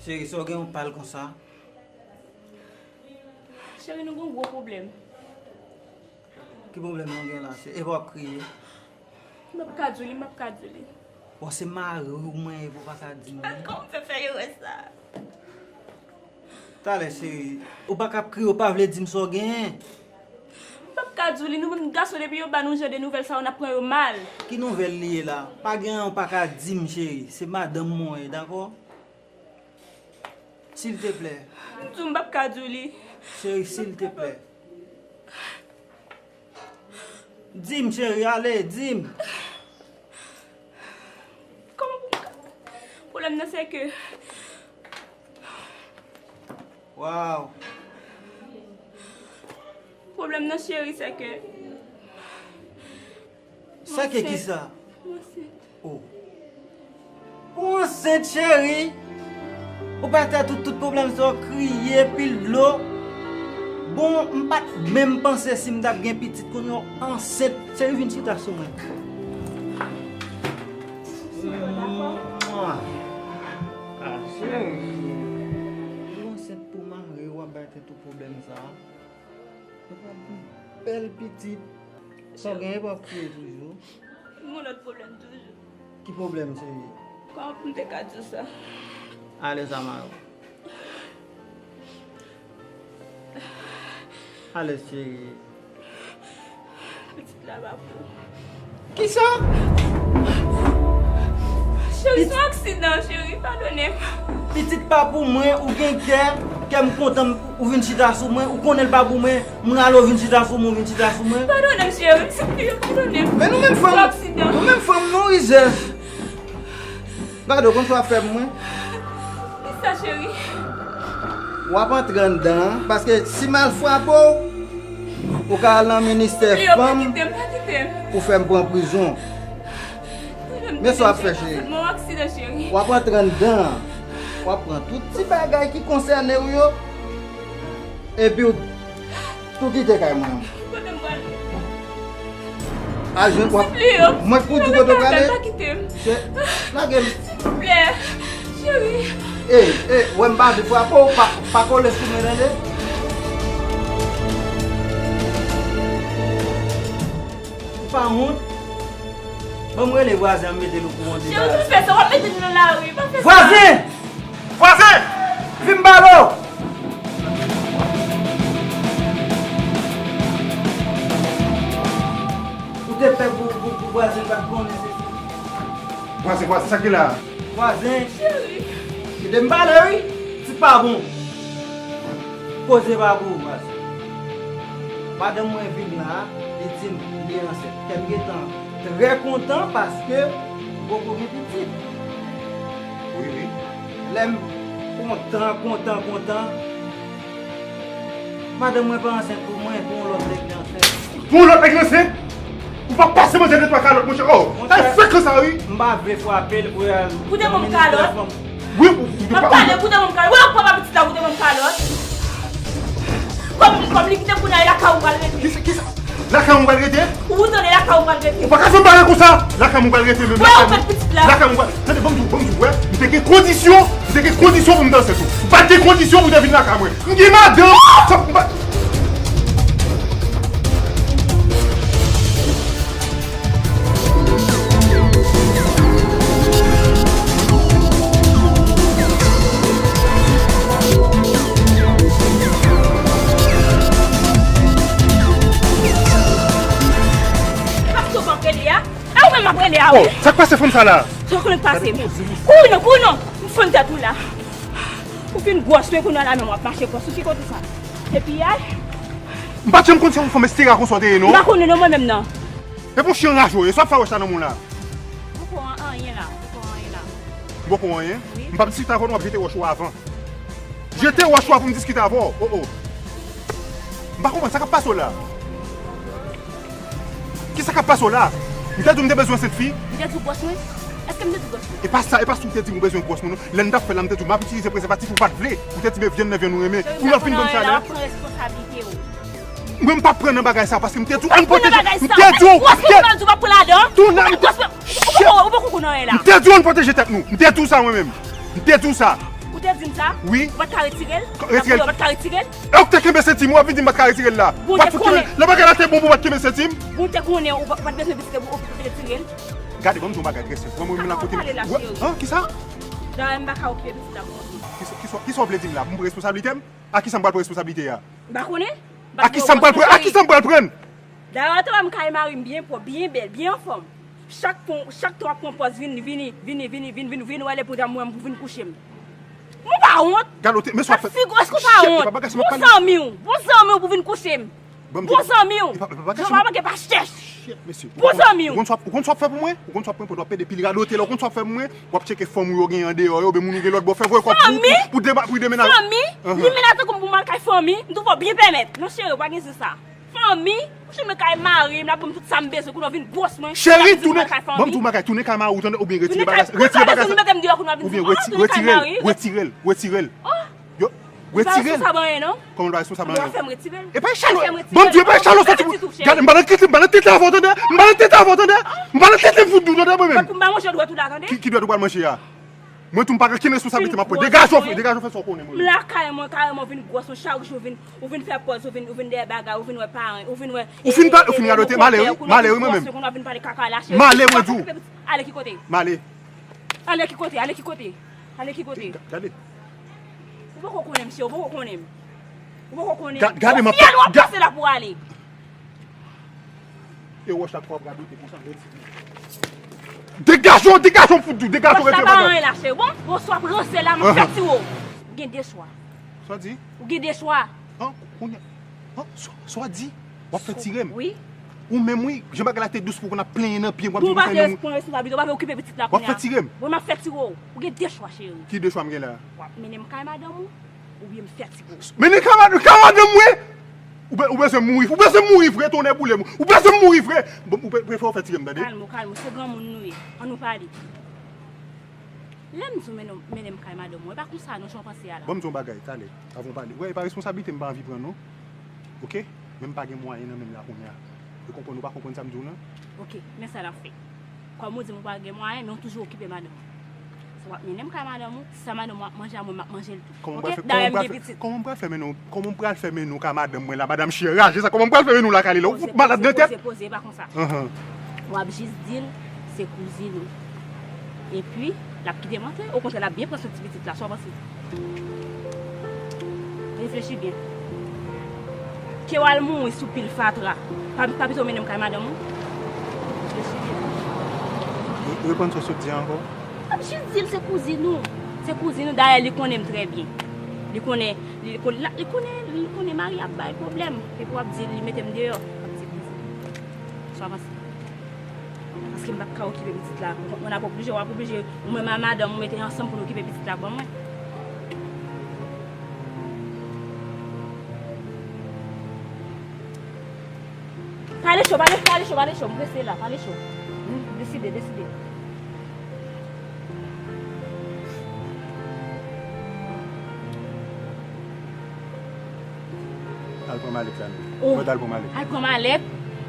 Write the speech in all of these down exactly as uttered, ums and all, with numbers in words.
Cheri, sa w gen yon pal konsa? Cheri, nou gen yon gwo pwoblèm. Ki pwoblèm nou gen la, cheri? Epa w ap kriye? M p ap ka di w li, m p ap ka di w li. Bon, se mari w mwen, epa w pa ka di m li? Kòman m fè fè erè sa? Talè, cheri. Ou pa ka ap kriye, ou pa vle di m sa w genyen. M p ap ka di w li, nou menm gason, depi yo ba nou jan de nouvèl sa yo, n ap pran yo mal. Ki nouvèl li ye la? Pa gen anyen ou pa ka di m, cheri. Se madanm mwen w ye, dakò? Silteplè. M di w m p ap ka di w li. Cheri, silteplè. Di m, cheri, ale, di m. Kòman pou m ka? Pwoblèm nan, se ke Waw. Pwoblèm nan, cheri, se ke Sa ke ki sa? Mwen ansent. Oh. Ou ansent, cheri? Ou pa tèt ou tout pwoblèm sa w kriye, pil dlo. Bon, m pa t menm panse si m t ap gen pitit kounye a w ansent. Cheri, vin chita sou mwen. Mwa. Ah, cheri. Ou ansent pou mari w, w ap bay tèt ou pwoblèm sa a. Ou p ap gen bèl pitit. Sa w genyen p ap kriye toujou. M gen yon lòt pwoblèm toujou. Ki pwoblèm, cheri? Kòman pou m te ka di w sa? Alèz, Amaro. Alèz, cheri. Pitit la pa pou ou. Kisa? Cheri, se yon aksidan, cheri, padone m. Pitit pa pou mwen, ou gen kè, kè m kontan, ou vin chita sou mwen, ou konnen l pa pou mwen, m rale w vin chita sou mwen, ou vin chita sou mwen. Padone m, cheri, m sipliye w, padone m. Men nou menm fanm, nou menm fanm, nou rizèz. Gade, w konn sa w ap fè pou mwen? Kisa, cheri? W ap antre anndan an, paske si m al frape w, ou ka al nan ministè fanm pou fè m pran prizon. Men sa w ap fè, cheri. W ap antre anndan an. W ap pran tout ti bagay ki konsène w yo. Epi w tou kite kay mwen. Kote m prale? Al jwenn w ap. Mwen k pou di w kote w prale. Pa kite m. Lage m. Silvouplè. Cheri. Ey, ey, wè m pa vle frape w, pa, pa kole sou mwen, tande? Ou pa wont? Ban m rele vwazen an, m mete l okouran de bagay. Cheri, pa fè sa, w ap mete nou nan lari, pa fè sa. Vwazen! Vwazen! Vin m pale w! Ou te pè pou, pou, pou vwazen pa t konnen se fi. Vwazen, vwazen, sa k gen la? Vwazen! Cheri! Kite m pale, wi! Ti pa bon! Koze pa pou ou, vwazen. Madanm mwen vin la, li di m li ansent. Kè m gentan trè kontan paske m poko gen pitit. Wi, wi. Lè m kontan, kontan, kontan, madanm mwen pa ansent pou mwen, pou yon lòt nèg li ansent. Pou yon lòt nèg li ansent? Ou pa pase manje de twa kalòt, monchè. Oh, sa frekan sa, wi. M pa vle frape l pou y al. Koute bon kalòt. Wi, ou, ou te pa. M ap pale, koute bon kalòt. Wè, ou papa pitit la, koute bon kalòt. Kòm, kòm li kite kounye a, e lakay ou pral rete. Kisa, kisa? Lakay ou pral rete? Ou tande lakay ou pral rete. Ou pa ka fè m pale konsa. Lakay ou pral rete, menm. Wè, ou fè pitit la. Lakay ou pral. Tande, ban m di w, ban m di w, wè. M te gen kondisyon, m te gen kondisyon pou m te ansent ou. Ou pa t gen kondisyon pou w te vin lakay mwen. M gen madanm. Sa, m pa. Pastè w p ap rele a? E ou menm m ap rele a, wi. Oh, sa k pase fanm sa la? Sa w konnen k pase? Kouri non, kouri non. M fann tèt ou la. Ou fin gwòs, men kounye a la menm w ap mache gwòs. Ou ki kote sa? Epi ay. M pa t janm konn se yon fanm estera konsa w te ye, non. M pa konnen non, mwen menm nan. Epi yon chen raje w ye, sa w ap fè wòch la nan men w la? Poko anyen la, poko anyen la. Poko anyen? Wi. M p ap diskite avè w non, w ap jete wòch ou avan. Jete wòch ou avan m diskite avè w. Oh, oh. M pa konprann sa k ap pase w la. Kisa k ap pase w la? M te di w m te bezwen ansent fi? M te di w gwòs mwen? Èske m te di w gwòs mwen? E pa sa, e pa sa w te di m ou bezwen gwòs mwen non. Lè n t ap fè l la, m te di w m ap itilize prezèvatif ou pa t vle. Ou te di men vyann nan vyann ou renmen. Pou lòt vin ban m chalè. Cheri, m pa konnen anyen la, w ap pran responsabilite w. Mwen m p ap pran nan bagay sa paske m te di w ann pwoteje. M te di w. Gwòs mwen, m te di w m ap pran ladan. Gwòs mwen. Ou poko, ou poko konnen anyen la. M te di w ann pwoteje tèt nou. M te di w sa mwen menm. M te di w sa. Ou te Di m sa? Wi. Ou pa t ka retire l? Retire l. Ou pa t ka retire l? E ou k te kenbe senti m, w ap vin di m pa t ka retire l la. Bondye konnen. Lè bagay la te bon pou w pa t kenbe senti m. Bondye konnen ou pa t bezwen vizite pou ou te retire l. Gade, ban m di w yon bagay trè senp. Mwen, mwen menm la kote m. An, kisa? Dayè, m pa ka okipe pitit la pou kont mwen. Kisa, kisa, kisa w vle di m la? Pou m pran responsablite m? A kisa m pral pran responsablite a? M pa konnen. A kisa m pral pran? A kisa m pral pran? Dayè, w te wè m kay mari m byen pwòp, byen bèl, byen anfòm. Chak fon, chak tan w ap pran pòz vini, vini, vini, vini, vini, vini, vini, wè lè pou ta mwen pou vin kouche m. Ou pa wont? Gade, men sa w ap fè. Èske w pa wont? Bon zanmi w, bon zanmi w pou vin kouche m. Bon zanmi w. Jan w pa manke pa chèch. Bon zanmi w. Ou konn sa w ap fè pou mwen? Ou konn sa w ap fè pou mwen? Pandan w ap pede pil radote la, ou konn sa w ap fè pou mwen? W ap tcheke fanm ou yo gen andeyò yo, oubyen moun ou gen lòt bò, fè voye kòb pou, pou, pou demann, pou demenaje. Fanmi? Li menase kòm pou m al kay fanmi? M tou fò byen pèmèt. Non, cheri, w pa gen zen sa. Fanmi? Kouche mwen kay mari m, l ap ban m tout sa m bezwen, kounye a w vin gwòs mwen. Cheri, tounen, ban m di w bagay, tounen kay mari w, tande, oubyen retire bagay, retire bagay sa. Oubyen reti-, retire l, retire l, retire l. Yo, retire l. Kòman l pa responsab anyen, non? Kòman l pa responsab anyen? Fè m retire l. E pa echalon, ban m di w, e pa echalon soti pou, gade, m pa nan tete, m pa nan tete avè w, tande, m pa nan tete avè w, tande, m pa nan tete m fout dou, tande, mwen menm. Pou m pa manje dwèt ou la, tande. Ki, ki dwèt ou pral manje a? Mwen tou m pa gen kenn responsablite m ap pran. Degaje w, degaje w, fè sa w konnen mwen menm. M lakay mwen, kay mwen, ou vin gwòs mwen, chak jou ou vin, ou vin fè pòz, ou vin, ou vin dèyè bagay, ou vin wè paran, ou vin wè. Ou fin pa, ou fin radote, m ale wi, m ale wi mwen menm. M ale mwen di w. Ale ki kote? M ale. Ale ki kote? Ale ki kote? Ale ki kote? Gade. Ou poko konnen m, cheri, ou poko konnen m. Ou poko konnen m. Gade, gade, m ap pase la pou ale. E wòch la k fè w ap radote konsa, retire. Degaje w, degaje w, m fout di w, degaje w, retire bagay. Wòch la pa anyen la, cheri. Bon, bon, swa pran sè la, m ap fè tire w. Ou gen de chwa. Sa w di? Ou gen de chwa. An, kounye a, an, sa, sa w di? W ap fè tire m? Wi. Ou menm, wi, jan bagay la te dous pou w konn ap plenyen nan pye m, w ap di m fè yon. Bon, ou pa te pran responsablite, ou pa vle okipe pitit la kounye a. W ap fè tire m? Bon, m ap fè tire w. Ou gen de chwa, cheri. Ki de chwa m gen la? W ap mennen m kay madanm ou. Oubyen m fè tire w. Men li ka mad-, ka madanm mwen! Ou be-, ou bezwen mouri, ou bezwen mouri vre, tonnè boule m. Ou bezwen mouri vre! Bon, ou pe-, prefere w fè tire m, tande? Kalme w, kalme w, se granmoun nou ye. Ann nou pale. Lè m di w mennen, mennen m kay madanm mwen, e pa konsa non, jan w panse a la. Bon, m di w yon bagay, talè, avan w pale. Ou wè, e pa responsablite m pa anvi pran non. Oke? Men m pa gen mwayen nan men m la kounye a. Ou konprann, ou pa konprann sa m di w lan? Oke, men sa n ap fè. Kòm ou di m ou pa gen mwayen, men ou toujou okipe madanm ou. Sa w ap mennen m kay madanm ou, sa madanm ou ap manje a, mwen m ap manje l tou. Oke? Dayè m gen pitit. Kòman m pral fè mennen w, kòman m pral fè mennen w kay madanm mwen la, madanm cheri raje sa, kòman m pral fè mennen w lakay li la? Ou fout malad nan tèt? Poze, poze, poze, pa konsa. Anhan. W ap jis di l se kouzin ou. Epi, l ap kite m antre. Okontrè, l ap byen pran swen ti pitit la. Sa w panse? Reflechi byen. Ke w al mouri sou pil fatra. Pa, pa pito mennen m kay madanm ou? Reflechi byen. Re-, reprann sa w sot di a ankò. M ap jis di l se kouzin ou. Se kouzin ou. Dayè, li konnen m trè byen. Li konnen, li kon-, la, li konnen, li konnen mari ap bay pwoblèm. Epi w ap di li mete m deyò. W ap di kouzin ou. Sa w panse? Paske m p ap ka okipe pitit la. Ou konprann, w ap oblije, w ap oblije, ou menm ak madanm ou mete ansanm pou n okipe pitit la ban mwen. Pale cho, pale, pale cho, pale cho, m prese la, pale cho. Deside, deside. Al pran malèt la, non. Oh. Mwen t al pran malèt. Al pran malèt?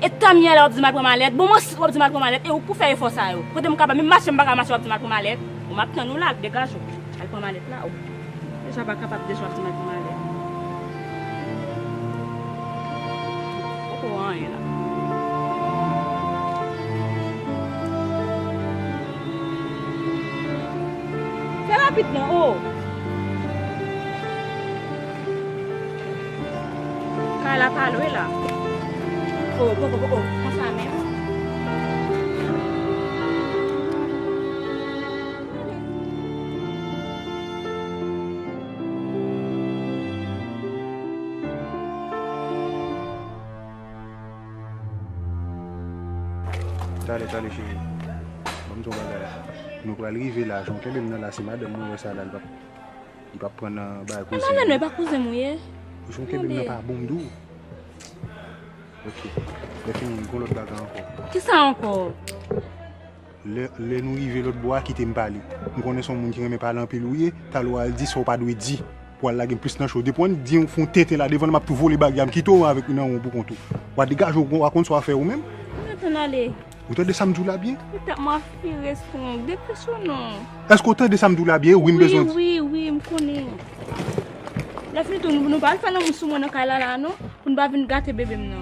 E tanmyè la w ap di m al pran malèt? Bon, mwen si w ap di m al pran malèt, e ou k pou fè efò sa yo. Kote m kapab, menm mache m pa ka mache, w ap di m al pran malèt? Bon, m ap tann ou la, degaje w. Al pran malèt la, oh. Deja pa kapab, deja w ap di m al pran malèt. Poko anyen la. Fè rapid non, oh. Kay la pa lwe la. Oh, poko, poko, konsa menm. Talè, talè, cheri. Ban m di w yon bagay. Nou pral rive la, jan w kenbe m nan la, si madanm mwen wè sa la, li p ap, li p ap pran nan bagay kouzin. Madanm, e pa kouzen m ou ye? Jan w kenbe m nan pa bon, m di w. Ok. Lè fini, m gon lòt bagay ankò. Kisa ankò? Lè, lè nou rive lòt bò a, kite m pale. M konnen se yon moun ki renmen pale anpil ou ye, talè w al di sa w pa dwe di. Pou al lage m plis nan cho. Depi w annik di yon fon tenten la devan l, m ap tou vole bagay a, m kite w avèk nan yon pou kont ou. W a degaje w, w a konn sa w a fè ou menm. Mwen tann ale. Ou tande sa m di w la byen? Ou tèlman fire, Strong. Depresyon non. Èske w tande sa m di w la byen? Wi, m bezwen. Wi, wi, wi, m konnen. Lè fini tou, nou, nou pral fè lanmou sou mwen nan kay la, la, non? Pou n pa vin gate bebe m nan.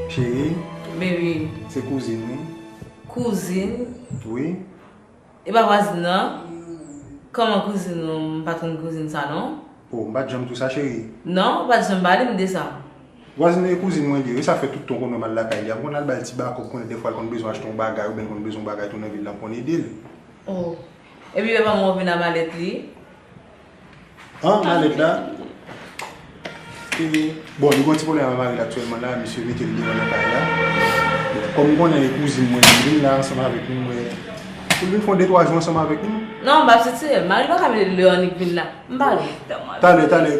Cheri, baby, se kouzin wi. Kouzin? Wi. E pa vwazin nan? Kòman kouzin ou? M pa t konn kouzin sa non. Oh, m pa t janm di w sa, cheri. Non, ou pa t janm pale m de sa. Vwazin nan e kouzin mwen li ye, wi, sa fè tout tan w konn wè m al lakay li a, m konn al ba l ti bakòb, konnen dèfwa l konn bezwen achte yon bagay, oubyen l konn bezwen yon bagay tou nan vil la, m konn ede l. Oh. Epi papa mwen vin a malèt li? An, malèt la. E, bon, nou gen yon ti pwoblèm ak mari l aktyèlman la, misye mete l deyò nan kay la. Kòm m konnen e kouzin mwen li vin la ansanm avèk nou, mwen, pou l vin fè yon de twa jou ansanm avèk nou. Non, m p ap sitire l. Mari l pa ka mete l deyò annik vin la. M pale. Talè, talè.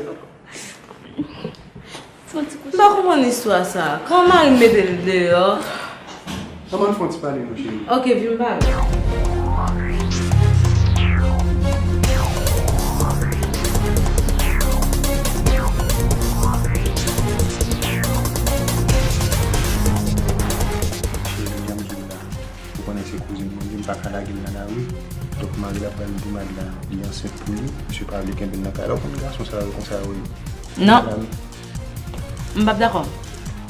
M pa konprann istwa sa. Kòman mari m mete l deyò? Ann fè yon ti pale non, cheri. Ok, vin pale. Cheri, jan m di w la, ou konnen se kouzin mwen li, m pa ka lage l nan lari. Donk, mari l ap pral di mari la li ansent pou li, misye pa vle kenbe l nan kay la. Ou konn gason sa yo konsa yo ye. Non. Madanm. M p ap dakò.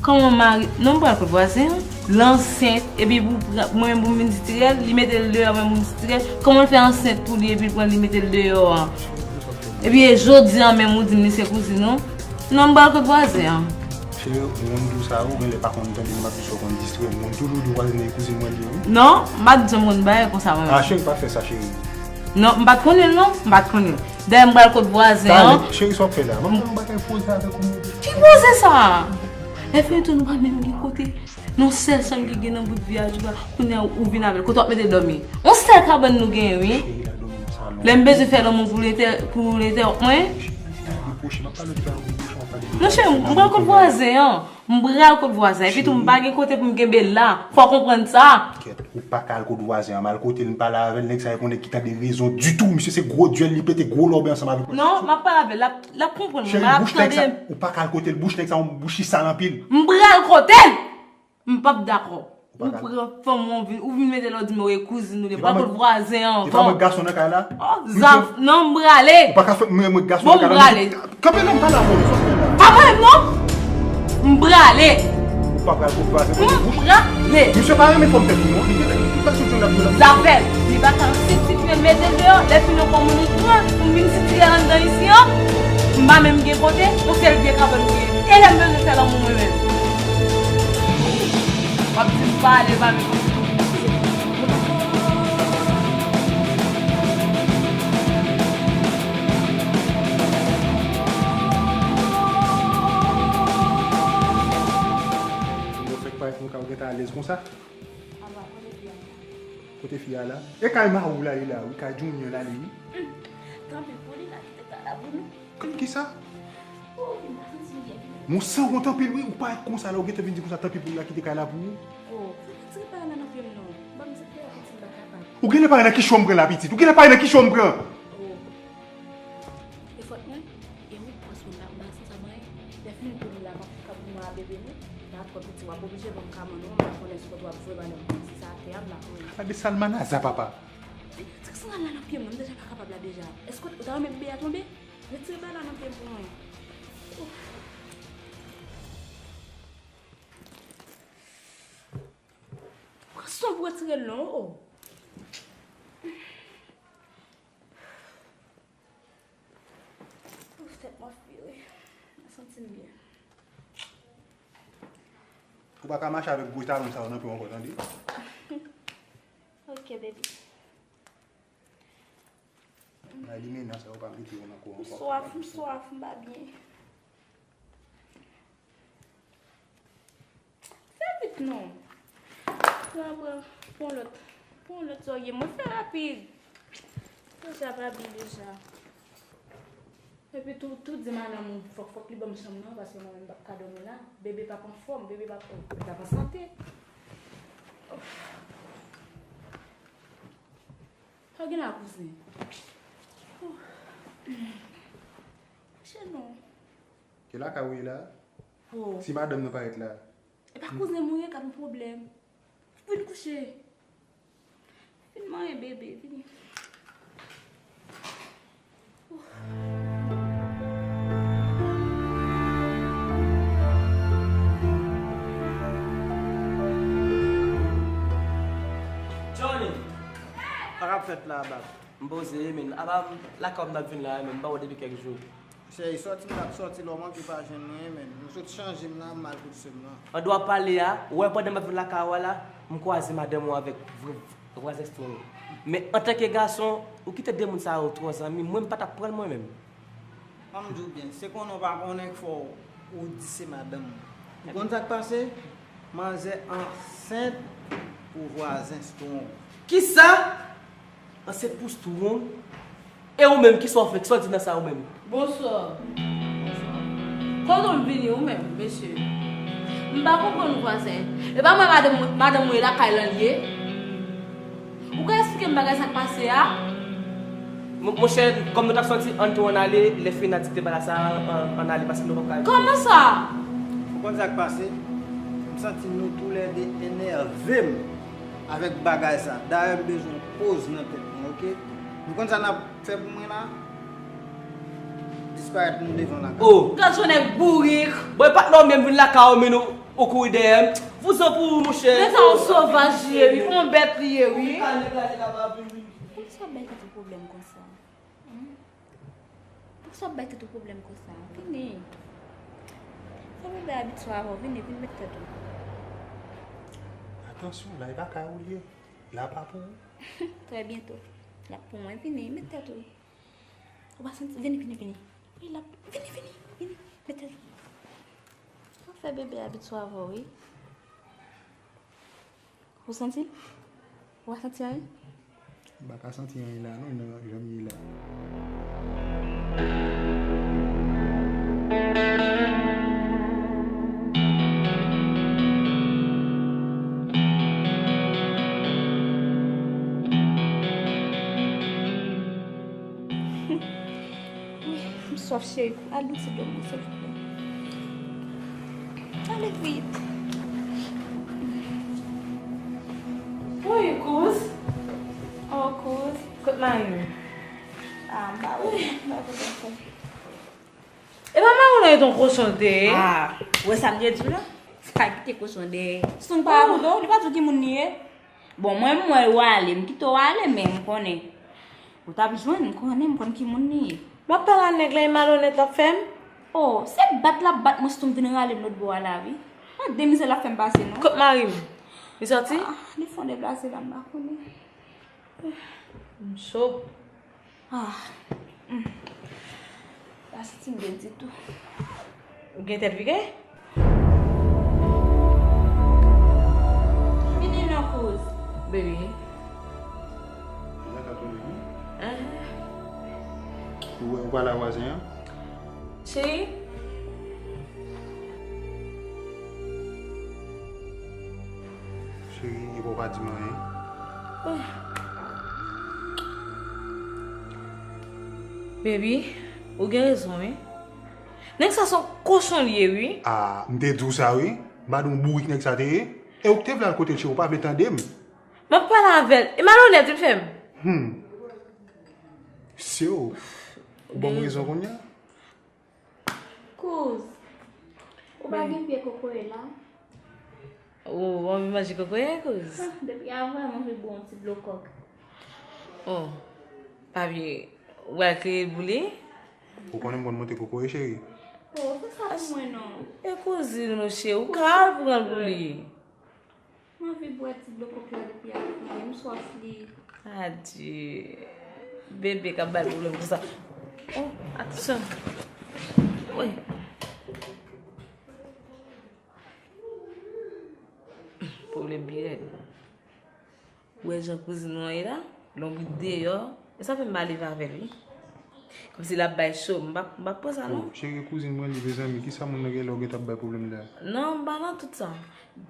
Kòman mari, non, m pral kot vwazen an, l ansent, epi pou, mwen menm pou m vin sitire l, li mete l deyò, mwen pou m sitire l. Kòman l fè ansent pou li, epi l pran li mete l deyò an? Epi e jodi an menm ou di m li se kouzin ou? Non, m pral kot vwazen an. Cheri, moun di w sa, ou genlè pa konn tande, m ap jis wè konn distrè m. Moun toujou di vwazen nan e kouzin mwen li ye, wi. Non, m pa t janm konn bagay konsa mwen menm. Ah, cheri, pa fè sa, cheri. Non, m pa t konnen l, non, m pa t konnen l. Dayè, m pral kot vwazen an. Talè, cheri, sa w ap fè la? M ap fè yon bagay poze avèk ou. Ki poze sa? Lè fini tou, nou pa menm gen kote. Yon sèl chanm ki gen nan bout viyaj ou la, kounye a ou vin avè l. Kote w ap mete l dòmi? Yon sèl kabann nou genyen, wi. Cheri, l al dòmi nan salon. Lè m bezwen fè lanmou pou l entè-, pou l entèwonp mwen. Cheri, pa reproche, m ap pale de bagay reproche, m ap pale de... Non, cheri, m pral kot vwazen an. M pral kot vwazen an. Epi tou, m pa gen kote pou m kenbe l la. Fò w konprann sa. Kèt, ou pa ka al kot vwazen an. M al kote l, m pale avè l, nèg sa e yon nèg ki tande rezon ditou. Misye se gwo dyèl, li pete gwo lòbèy ansanm avèk mwen. Non, m ap pale avè l, l ap, l ap konprann mwen, l ap tande m. Cheri, bouch nèg sa, ou pa ka al kote l, bouch nèg sa, yon bouch li sal anpil. M pral kote l! M p ap dakò. Ou pran fanm ou vin, ou vin mete lòd di m ou e kouzin ou li, m pral kot vwazen an ankò. E pa mwen gason nan kay la? Oh, zaf, non, m prale. Ou pa ka fè mwen, mwen gason nan kay la. Bon, m prale. Kanpe la, m pale avè w, sa w fè la? Pa pale m non. M prale. Ou pa pral kot vwazen an, m prale. Misye pa renmen fòm tèt ou non. Li genlè, li pa sou jwenn ap jwenn. Zafè l, li pa ka ansent, si t mete l deyò, lè fini ankò moun ou pran, pou m vin sitire l anndan isi an, m pa menm gen kote, yon sèl vye kabann m genyen. E lè m bezwen fè lanmou mwen menm? W ap di m pale, pa vin konn. Yo fèk parèt nou ka ou gentan alèz konsa. Apa, kote fi a la? Kote fi a la? E kay mari w la li la, wi, kay Junior la li, wi. Tanpri pou li, l a kite kay la pou nou. Kont kisa? Oh, vin pa santi m byen. Mon sanwont anpil wi, ou parèt konsa la, ou gentan vin di konsa tanpri pou l la kite kay la pou ou. Oh, fò retire pa la nan pye m non. Ban m ti pye a pitit m pa kapab. Ou genlè pa wè nan ki cho m pran la pitit, ou genlè pa wè nan ki cho m pran. Oh. E fòt mwen, e ou k pran swen m la, m pa responsab anyen. Lè fini pou nou la, m ap, m ap pran bebe nou, m ap pran pitit, w ap oblije ban m kabann ou, m pa konnen si kote w ap jwe, ban m pran ti sa atè a, m la konnen. Gade Salmanaza papa. Ti sandal la nan pye mwen, m deja pa kapab la deja. Èske w ta renmen bebe a tonbe? Retire bagay la nan pye m pou mwen. Pran swen pou retire l non, oh. Ouf, tèt mwen ap vire. Mwen santi m byen. Ou pa ka mache avèk gwo talon sa yo nan pye w ankò, tande? Ok, baby. Bay limena sa yo pa mete yo nan kò ankò. M swaf, m swaf, m pa byen. Fè vit non. Pran, pran, pran lòt. Pran lòt sa w ye. Mwen fè rapid. Deja pa byen deja. Epi tou, tou di madanm ou fòk, fòk li ban m chanm nan, paske mwen menm m p ap ka dòmi la. Bebe p ap anfòm, bebe p ap, p ap an sante. Sa w gen la, kouzen? Kouche non. Ke lakay ou ye la? Oh. Si madanm nan parèt la. E pa kouzen mwen ye k ap gen pwoblèm. Vin kouche. Vin manyen bebe, vini. Johnny! Sa k ap fèt la, bab? M poze, men. Apa m lakay w m t ap vin la, men m pa wè w depi kèk jou. Cheri, sòti m t ap sòti la, w manke pa jwenn mwen, men. M sot chanje m la, m al kot sè m nan. Andwa pale a, ou wè pandan m ap vin lakay ou a la, m kwaze madanm ou avèk vwa-, vwazen Strong. Men antanke gason, ou kite de moun sa yo twò zanmi, mwen m pa t ap pran l mwen menm. An m di w byen, se konnen w pa konnen k fò w di se madanm ou. Ou konn sa k pase? Manzè ansent pou vwazen Strong. Kisa? Ansent pou Strong? E ou menm, kisa w fè? Kisa w di nan sa ou menm? Bonswa. Kote w vini ou menm, mesye? M pa konprann ou, vwazen. E pa mwen madanm, madanm ou ye lakay lan l ye? Ou ka eksplike m bagay sa k pase a? Mon, monchè, kòm nou t ap sòti, ann tou ann ale, lè fini a dikte bagay sa a, ann, ann ale, paske nou p ap ka rete. Kòman sa? Ou konn sa k pase? M santi nou toulède enève m avèk bagay sa. Dayè, m bezwen yon poz nan tèt mwen, oke? Nou konn sa n ap fè pou mwen la? Disparèt nou devan lakay. Oh! Gad yon nèg bourik! Bon, e patnè w menm vin lakay ou, men ou, ou kouri dèyè m. Vouzan pou ou, monchè. Men sa yon sovaj li ye, wi. Yon bèt li ye, wi. Poukisa w bay tèt ou pwoblèm konsa? Hmm? Poukisa w bay tèt ou pwoblèm konsa? Vini. Fè bebe abitye avè w. Vini, vin met tèt ou. Atansyon, la e pa kay ou l ye. La pa pou ou. Trè byento. L ap pou mwen. Vini, met tèt ou. Ou pa santi? Vini, vini, vini. Wi, l ap, vini, vini, vini. Met tèt ou. Fè bebe abitye avè w, wi. Ou santi l? Ou pa santi anyen? M pa ka santi anyen la, non, nan jan m ye la. M swaf, cheri. Al bwè ti dlo mwen, silvouplè. Ale vit. Woy, kouz. Oh, kouz. Kot mari m? Ah, m pa wè, m pa wè kote l fè. E pa mari w nan, e t on kochon l te ye. Ah, ou wè sa m te di w la? Sa ki te kochon dèyè. Strong pa avè w, li pa di w ki moun li ye. Bon, mwen, m wè w ale, m kite w ale, men m konnen. Ou t ap jwenn, m konnen, m konn ki moun li ye. M ap pale a nèg la, e malonèt l ap fè m. Oh, se bat l ap bat mwen, Strong vin rale m lòt bò a la, wi. Gade mizè l ap fè m pase, non. Kot mari m? Li sòti? Ah, li fon deplase la, m pa konnen. M cho. Ah. Mm. Pa santi m byen ditou. Ou gen tèt pike? Vini non, kouz. Baby. Deja ka tounen, wi. Hein? Ou wè, ou pale a vwazen an? Cheri? Cheri, e pa w pa di m anyen. Baby, ou gen rezon, wi. Nèg sa se yon kochon li ye, wi. Ah, m te di w sa, wi. M pa di w bourik nèg sa te ye. E ou k te vle al kote l, cheri, ou pa vle tande m. M ap pale avè l. E malonèt, li fè m. Hmm. Se w. Ou ban m rezon kounye a? Kouz, ou pa gen pye kokoye la? Ou anvi manje kokoye, kouz? Ah, depi avan, m anvi bwè yon ti dlo kòk. Oh, pa vye, ou al kreye l pou li? Ou konnen m konn monte kokoye, cheri. Oh, fè sa pou mwen non. E kouzin ou, cheri, ou ka al pran l pou li. M anvi bwè ti dlo kòk la depi avan, m swaf li. Adye. Bebe k ap bay pwoblèm konsa. Oh, atansyon. Wi. Pwoblèm pi rèd. Ou wè jan kouzin mwen ye la? Lonbrit deyò. E sa fè m pa leve avè l, wi. Kòmsi l ap bay cho. M p ap, m p ap pran sa, non. Oh, cheri, kouzin mwen li, mezanmi. Kisa moun nan gen lè w gentan ap bay pwoblèm la? Non, m pa nan tout sa.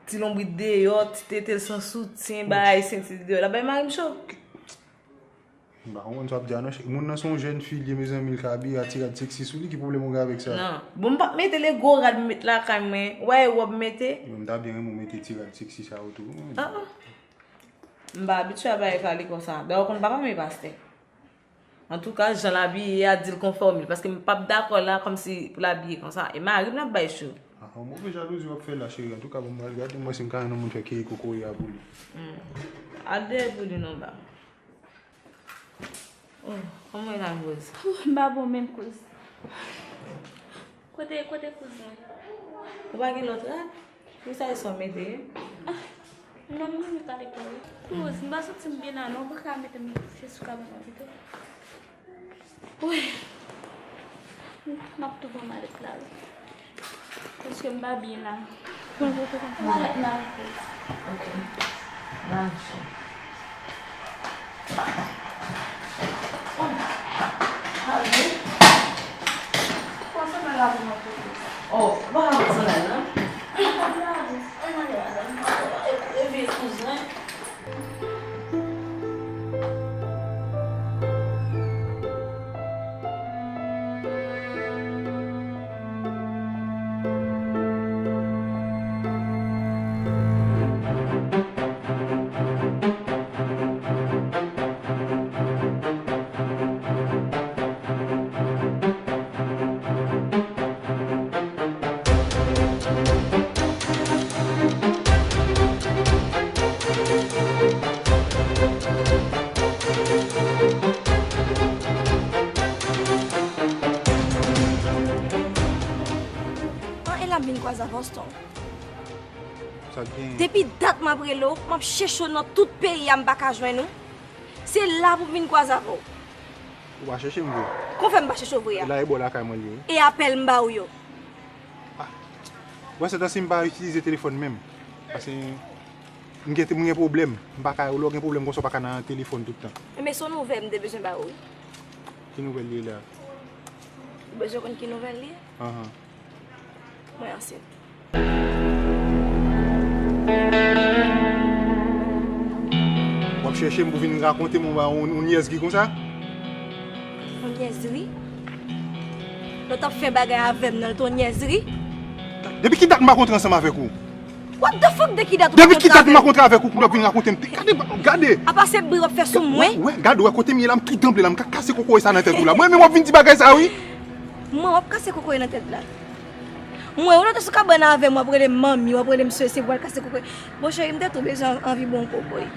Ti lonbrit deyò, ti tete l san soutyen, bagay senti deyò. L ap bay mari m cho. M pa konprann sa w ap di a non, cheri. Moun nan se yon jèn fi l ye, mezanmi, l ka abiye a ti rad seksi sou li, ki pwoblèm ou gen avèk sa? Non. Bon, m p ap mete le gwo rad m met lakay mwen. Ou wè e wòb m mete? Mwen, m ta byen renmen w mete ti rad seksi sa yo tou. Ah, ah. M pa abitye a bagay sa li konsa. Dayè, w konn papa m e pastè. Antouka, jan l abiye a, di l konfòme l. Paske m p ap dakò la kòmsi pou l abiye konsa. E mari m l ap bay cho. Ah, yon move jalouzi w ap fè la, cheri. Antouka, bon, m pral gade, m wè si m ka jwenn yon moun fè keye kokoye a pou li. Hmm. Al dèyè pou li non, ba. Oh, kòman w ye la, Rose? Ouh, m pa bon menm, kouz. Kote, kote kouz mwen? Ou pa gen lòt rad? Wi, sa e sa w mete ye? Ah, non, m renmen pale pou ou. Rose, m pa santi m byen la non, ou pa ka mete m kouche sou kabann nan pito? Wi. M ap tou pran malèt la wi. Paske m pa byen la. Pran malèt la wi. Ok. Mache. Oh, ale. Pran sandal la pou mwen pote. Oh, ou pa ka pran sandal la? Ann ale, madanm. E, e vye kouzin. An, e la m vin kwaze avè w, Strong. Sa k gen? Depi dat m ap rele w, m ap chèche w nan tout peyi a, m pa ka jwenn ou. Se la pou m vin kwaze avè w. Ou pa chèche m vre? Kon fè m pa chèche w vre a? La e bò lakay mwen li ye. E apèl m ba ou yo? Ah. Wè, se tansi m pa itilize telefòn menm. Paske m gen, m gen pwoblèm. M pa ka, lè w gen pwoblèm konsa, w pa ka nan telefòn tout tan. Men se yon nouvèl m te bezwen ba ou wi. Ki nouvèl li ye la? Ou bezwen konn ki nouvèl li ye? Ahan. Mwen ansent. W ap chèche m pou vin rakonte m yon, yon, yon nyèzri konsa? Yon nyèzri? Lè w t ap fè bagay avè m nan, l te yon nyèzri? Depi ki dat m pa kontre ansanm avèk ou? What the fuck, de ki dat ou pa kontre avè m? Depi ki dat m pa kontre avèk ou pou w ap vin rakonte m? Gade, gade! Apa se bri w ap fè sou mwen? Wè, wè, gade, wè kote m ye la, m tou tranble la, m ka kase kokoye sa nan tèt ou la. Mwen menm w ap vin di bagay sa wi? Mwen w ap kase kokoye nan tèt la. Mwen, ou rete sou kabann avè m, w ap rele m manmi, w ap rele m sesi, w al kase kokoye. Bon, cheri, m te tou bezwen anvi bon kokoye.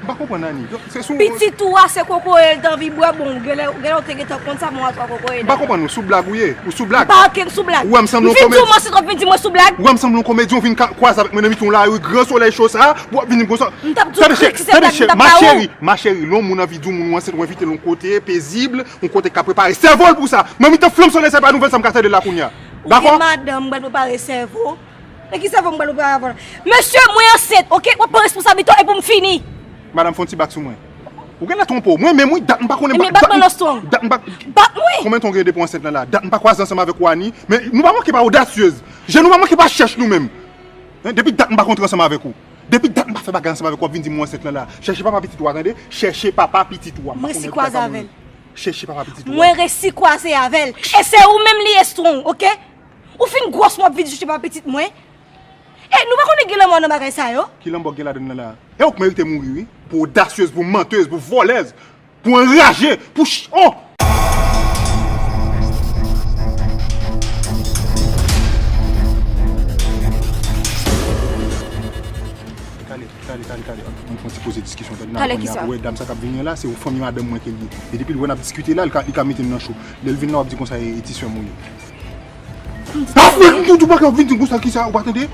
M pa konprann, Ani. Se sou... Pitit ou a, se kokoye l t anvi bwè, bon, genlè, genlè w te gentan konn sa, bon, atwa kokoye la. M pa konprann, ou sou blag ou ye? Ou sou blag? M pa okenn sou blag. Ou wè m sanble yon komedyen? M vin di w m ansent, w ap vin di mwen sou blag? Ou wè m sanble yon komedyen, ou vin ka-, kwaze avèk mwen nan mitan yon lari gran solèy cho sa, pou w ap vin di m konsa. M t ap di w krik si se blag, m t ap ba ou. Tande, cheri, ma chérie, ma chérie, lè yon moun anvi di yon moun ou ansent, ou envite l yon kote pezib, yon kote k ka prepare sèvo l pou sa. Nan mitan flanm solèy sa, e pa nouvèl sa m ka tande la kounye a. Dakò? Ou gen madanm, ou pral prepare sèvo. Men ki sèvo m pral prepare avè w la? Mesye, mwen ansent, oke? W ap pran responsablite w epi w fini. Madanm, fè yon ti bak sou mwen. Ou genlè twonpe w. Mwen menm, wi, dat m pa konnen. Ebyen, bak mwen non, Strong. Dat m pa... Bak mwen! Konbyen tan w gen depi w ansent lan la? Dat m pa kwaze ansanm avèk ou, Ani. Men nou pa manke pa odasyez. Je nou pa manke pa chèch nou menm. Hein, depi dat m pa kontre ansanm avèk ou. Depi dat m pa fè bagay ansanm avèk ou, w ap vin di m ou ansent lan la. Chèche papa pitit ou a, tande? Chèche papa pitit ou a. M resi kwaze avè l. Chèche papa pitit ou a. Mwen resi kwaze avè l. E se ou menm li ye, Strong, oke? Ou fin gwòs, w ap vin chèche papa pitit mwen. E nou pa konnen gen lanmò nan bagay sa yo? Ki lanmò gen ladann nan la? E ou k merite mouri, wi. Pou odasyez, pou mantez, pou vòlèz. Pou anraje, pou ch-, oh! Kale, kale, kale, kale. Ann fè yon ti poze diskisyon, tande, n a... Kale kisa? Ou wè dam sa k ap vini an la, se yon fanmi madanm mwen ke l ye. E depi l wè n ap diskite la, li ka, li ka mete m nan cho. Lè l vin la, w ap di konsa e, e ti sè m ou ye. Afè m tou, tou bagay, w ap vin di m konsa, kisa, ou pa tande?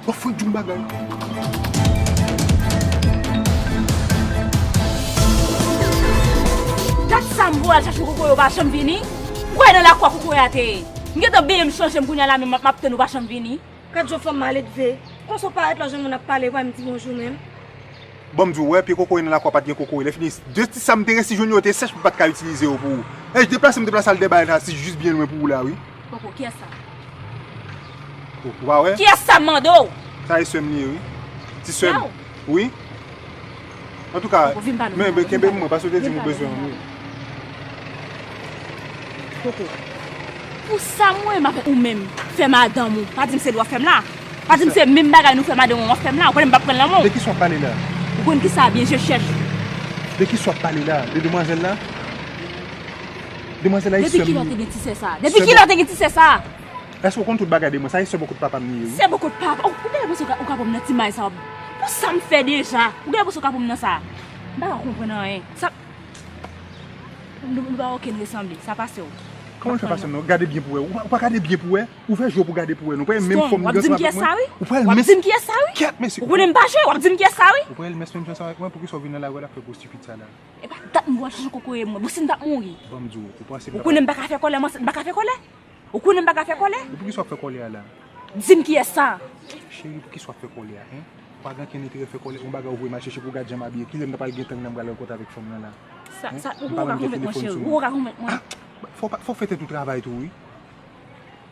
W ap fè djoum bagay. Dat sa m voye al chache kokoye, ou pa janm vini. Ou kwè nan lakwa kokoye a te ye? M gentan benyen, m chanje m kounye a la, men m ap, m ap tann ou pa janm vini. Gad jan fanm maledve. Konsa w parèt la, jan moun ap pale, ou pa menm di bonjou menm. Bon, m di w, wè, pye kokoye nan lakou a pa t gen kokoye. Lè fini, de ti sa m te resi jwenn yo te sèch, m pa t ka itilize yo pou ou. E deplase m deplase al dèbay la, se jis byen lwen pou ou la, wi. Koko, kiyès sa? Ou pa wè? Kiyès sa m mande w? Sa e sè m li ye, wi. Ti sè m. Wi. Antouka, men kenbe m mwen, paske w te di m ou bezwen m, wi. Koko. Pou sa mwen menm avèk ou menm fè madanm ou, pa di m se dwa fè m la. Pa di m se menm bagay nou fè madanm ou, w ap fè m la. Ou konnen m p ap pran l nan men w. De kisa w ap pale la? Ou konn kisa byen, je chèch. De kisa w ap pale la? De demwazèl la? Demwazèl la e sè m. Depi kilè w te gen ti sè sa? Depi kilè w te gen ti sè sa? Èske w konn tout bagay de mwen? Sa e sè bò kot papa m li ye, wi. Sè bò kot papa? Ou, ou genlè panse ou ka, ou ka pran m nan ti may sa w ap. Pou sa m fè deja, ou genlè panse ou ka pran m nan sa? M pa ka konprann anyen. Sa, nou, nou pa okenn resanble. Sa pase w. Kòman l fè pase m non? Gade byen pou wè. Ou pa, ou pa gade byen pou wè? Ou fè je w pou gade pou wè non. Ou pa menm fòm li ansanm avèk mwen. Ou pa menm. Kèt, mesye. Ou konnen m pa jwe, w ap di m kiyès sa, wi. Ou pa menm fòm li ansanm avèk mwen, poukisa w vin nan lari w al ap fè gwo stipid sa la? E pa dat m wè w ap chèche kokoye mwen. Bon, si m t ap mouri. Ban m di w, ou panse m t ap... Ou konnen m pa ka fè kòlè, m pa ka fè kòlè. Ou konnen m pa ka fè kòlè? E poukisa w ap fè kòlè a la? Di m kiyès sa. Cheri, poukisa w ap fè kòlè a, en? Ou pa gen okenn enterè fè kòlè, yon bagay ou voye m al chèche pou w gad jan m abiye. Kilè m ta pral gen tan nan m pral rankontre avèk fanm nan la? Sa, sa, ou pa ka konvenk mwen, cheri. Ou pa ka konvenk mwen. Ah, fò w pa, fò w fè tèt ou travay tou, wi.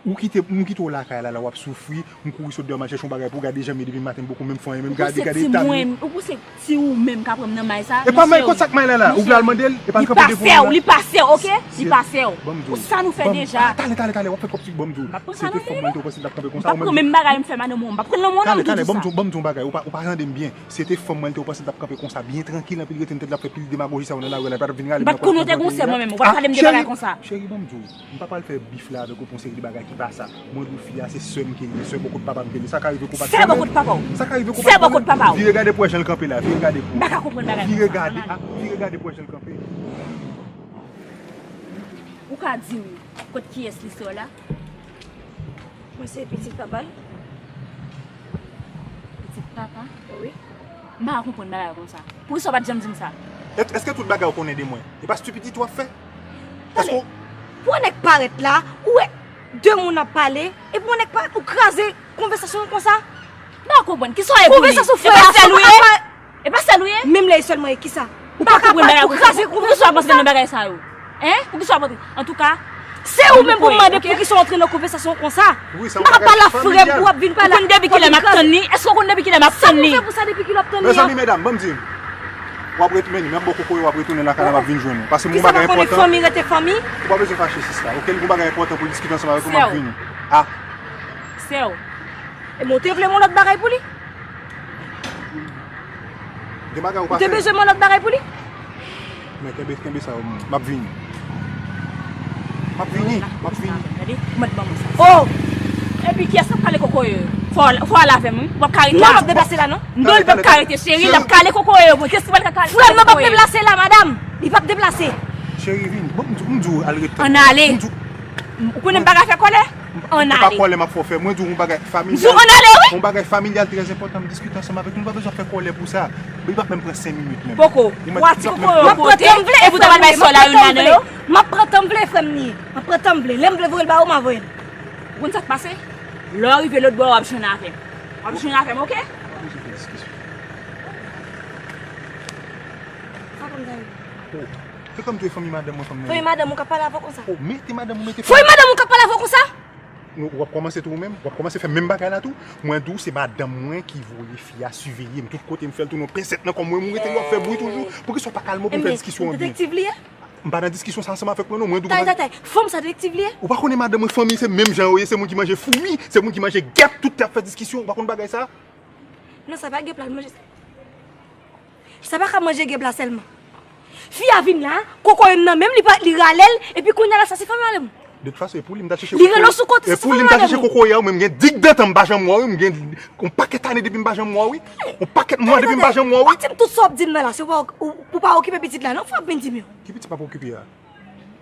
Ou kite, m kite w lakay la, la w ap soufri, m kouri sot deyò m al chèche yon bagay pou w gade jan m ye depi maten, m poko menm fè anyen, menm gade, gade eta m. Ou pouse ti mwen, ou pouse ti ou menm ka pran m nan may sa. E pa may, kot sa k may la la? Ou vle al mande l? E pa l kanpe devan w la? Li pa fè w, li pa fè w, oke? Li pa fè w. Pou sa nou fè deja. Talè, talè, talè, w ap fè kòb ti, ban m di w. Se te fanm mwen te panse l t ap kanpe konsa. M p ap pran menm bagay m fè madanm ou an, m p ap pran l nan men w non, m tou di sa. Talè, talè, ban m di w, ban m di w yon bagay, ou pa, ou pa tande m byen. Se te fanm mwen te panse l t ap kanpe konsa, byen trankil, anpil rete nan tèt li ap fè pil demagoji sa yo nan lari a la, li pa t ap vin rale m nan pòt nan peyi a. M pa t konnen w te gon sè mwen menm, ou pa t pale m de bagay konsa. Cheri, ban m di w, m pa pral fè bif la avèk ou pou yon seri de bagay ki pa sa. Mwen di w fi a se sè m ke li ye, sè bò kot papa m ke li ye. Sa ka rive kou pa t fè mwen. Sè bò kot papa w. Sa ka rive kou pa t fè mwen. Sè bò kot papa w. Vire gade pou w wè jan l kanpe la, vire gade pou w. M pa ka konprann bagay konsa. Vire gade, a, vire gade pou w wè jan l kanpe. Ou ka di m kot kiyès li sè w la? Mwen se pitit papa l. Pitit papa? Wi. M pa ka konprann bagay konsa. Poukisa w pa t janm di m sa? Èske tout bagay ou konnen de mwen, e pa stipidite w ap fè? Èske w... Pou yon nèg parèt la, ou wè de moun ap pale, epi yon nèg parèt, ou kraze konvèsasyon an konsa? M pa konprann. Kisa w ye pou li? Konvèsasyon frè a, sou apa? E pa sèl ou ye? Menm lè e sèl mwen ye, kisa? Ou pa ka pale, ou kraze konvèsasyon konsa. Poukisa w ap antre nan bagay sa yo? Hein? Poukisa w ap antre? Antouka, se ou menm pou m mande poukisa w antre nan konvèsasyon konsa. M pa ka pale a frè m pou w ap vin pale a... Ou konn depi kilè m ap tann li? Èske w konn depi kilè m ap tann li? Sa pou fè pou sa depi kilè w ap tann li an? Mezanmi, medam, ban m di n. W ap ret, men, men m ap bò kokoye, w ap retounen lakay la, m ap vin jwenn ou. Pase m gon bagay enpòtan. Kisa pa konnen fanmi rete fanmi? Ou pa bezwen fache, sista. Oke, m gon bagay enpòtan pou diskite ansanm avèk ou, m ap vini. Ah. Sè w. E mwen, ou te vle m yon lòt bagay pou li? Gen bagay ou pa fè. Ou te bezwen m yon lòt bagay pou li? Men kenbe, kenbe sa yo, m ap vini. M ap vini, m ap vini. Gade, ou mèt ban mwen sa. Oh! Epi kiyès k ap kale kokoye yo? Fò, fò w al avè m, wi. W ap ka rete la. Non, m ap deplase la, non. Non, l p ap ka rete, cheri. L ap kale kokoye yo. Kiyès ki pral ka kale kokoye yo? Frè m nan p ap deplase la, madanm. Li p ap deplase. Cheri, vini. Bon, m di, m di w al ret tann. Ann ale. M di w. Ou konnen m pa ka fè kòlè? Ann ale. Se pa kòlè m ap fè w fè. Mwen di w yon bagay familyal. M di w ann ale, wi. Yon bagay familyal trè enpòtan, m diskite ansanm avèk nou. Nou pa bezwen fè kòlè pou sa. Li p ap menm pran senk minit menm. Poko. Ou a ti kokoye yo kote, epi w ta pral bay sè w la youn ladan yo? M ap pran tan m vle, frè m li ye. M ap pran tan m vle. Lè m vle voye l ba ou, m a voye l. Ou konn sa k pase? Lè w rive lòtbò a, w ap jwenn avè m. W ap jwenn avè m, oke? Sa konn gade. Oh, se kòmsi w fanmi madanm mwen, fanmi nan. Fanmi madanm ou k ap pale avè w konsa? Oh, mete madanm ou, mete fanmi. Fanmi madanm ou k ap pale avè w konsa? Nou, w ap kòmanse tou ou menm? W ap kòmanse fè menm bagay la tou? Mwen di w se madanm mwen ki voye fi a siveye m tout kote, m fè l tounen yon pensèt nan kò mwen, m rete l, w ap fè bri toujou. Poukisa w pa kalme w pou n fè diskisyon an byen? Detektiv li ye? M pa nan diskisyon sa ansanm avèk mwen non, mwen di w m pa... Tay, tay, tay, fanm sa detektiv li ye? Ou pa konnen madanm mwen fanmi, se menm jan yo ye, se moun ki manje foumi, se moun ki manje gèp, tout tè ap fè diskisyon, ou pa konn bagay sa? Non, sa pa gèp la, manje sa. Sa pa ka manje gèp la sèlman. Fi a vin la, kokoye m nan men l, li pa, li rale l, epi kounye a la sa se fanmi madanm. De tout fason, e pou li m t al chèche kokoye. Li rele w sou kote, se fanmi madanm ou. E pou li m t al chèche kokoye a, ou menm gen dig de tan m pa janm wè w, wi, m gen yon pakèt ane depi m pa janm wè w, wi. Yon pakèt mwa depi m pa janm wè w, wi. Ou di m tout sa w ap di m nan la, se pou w pa okipe pitit la, non, fò w ap vin di m yo. Ki pitit m ap okipe a?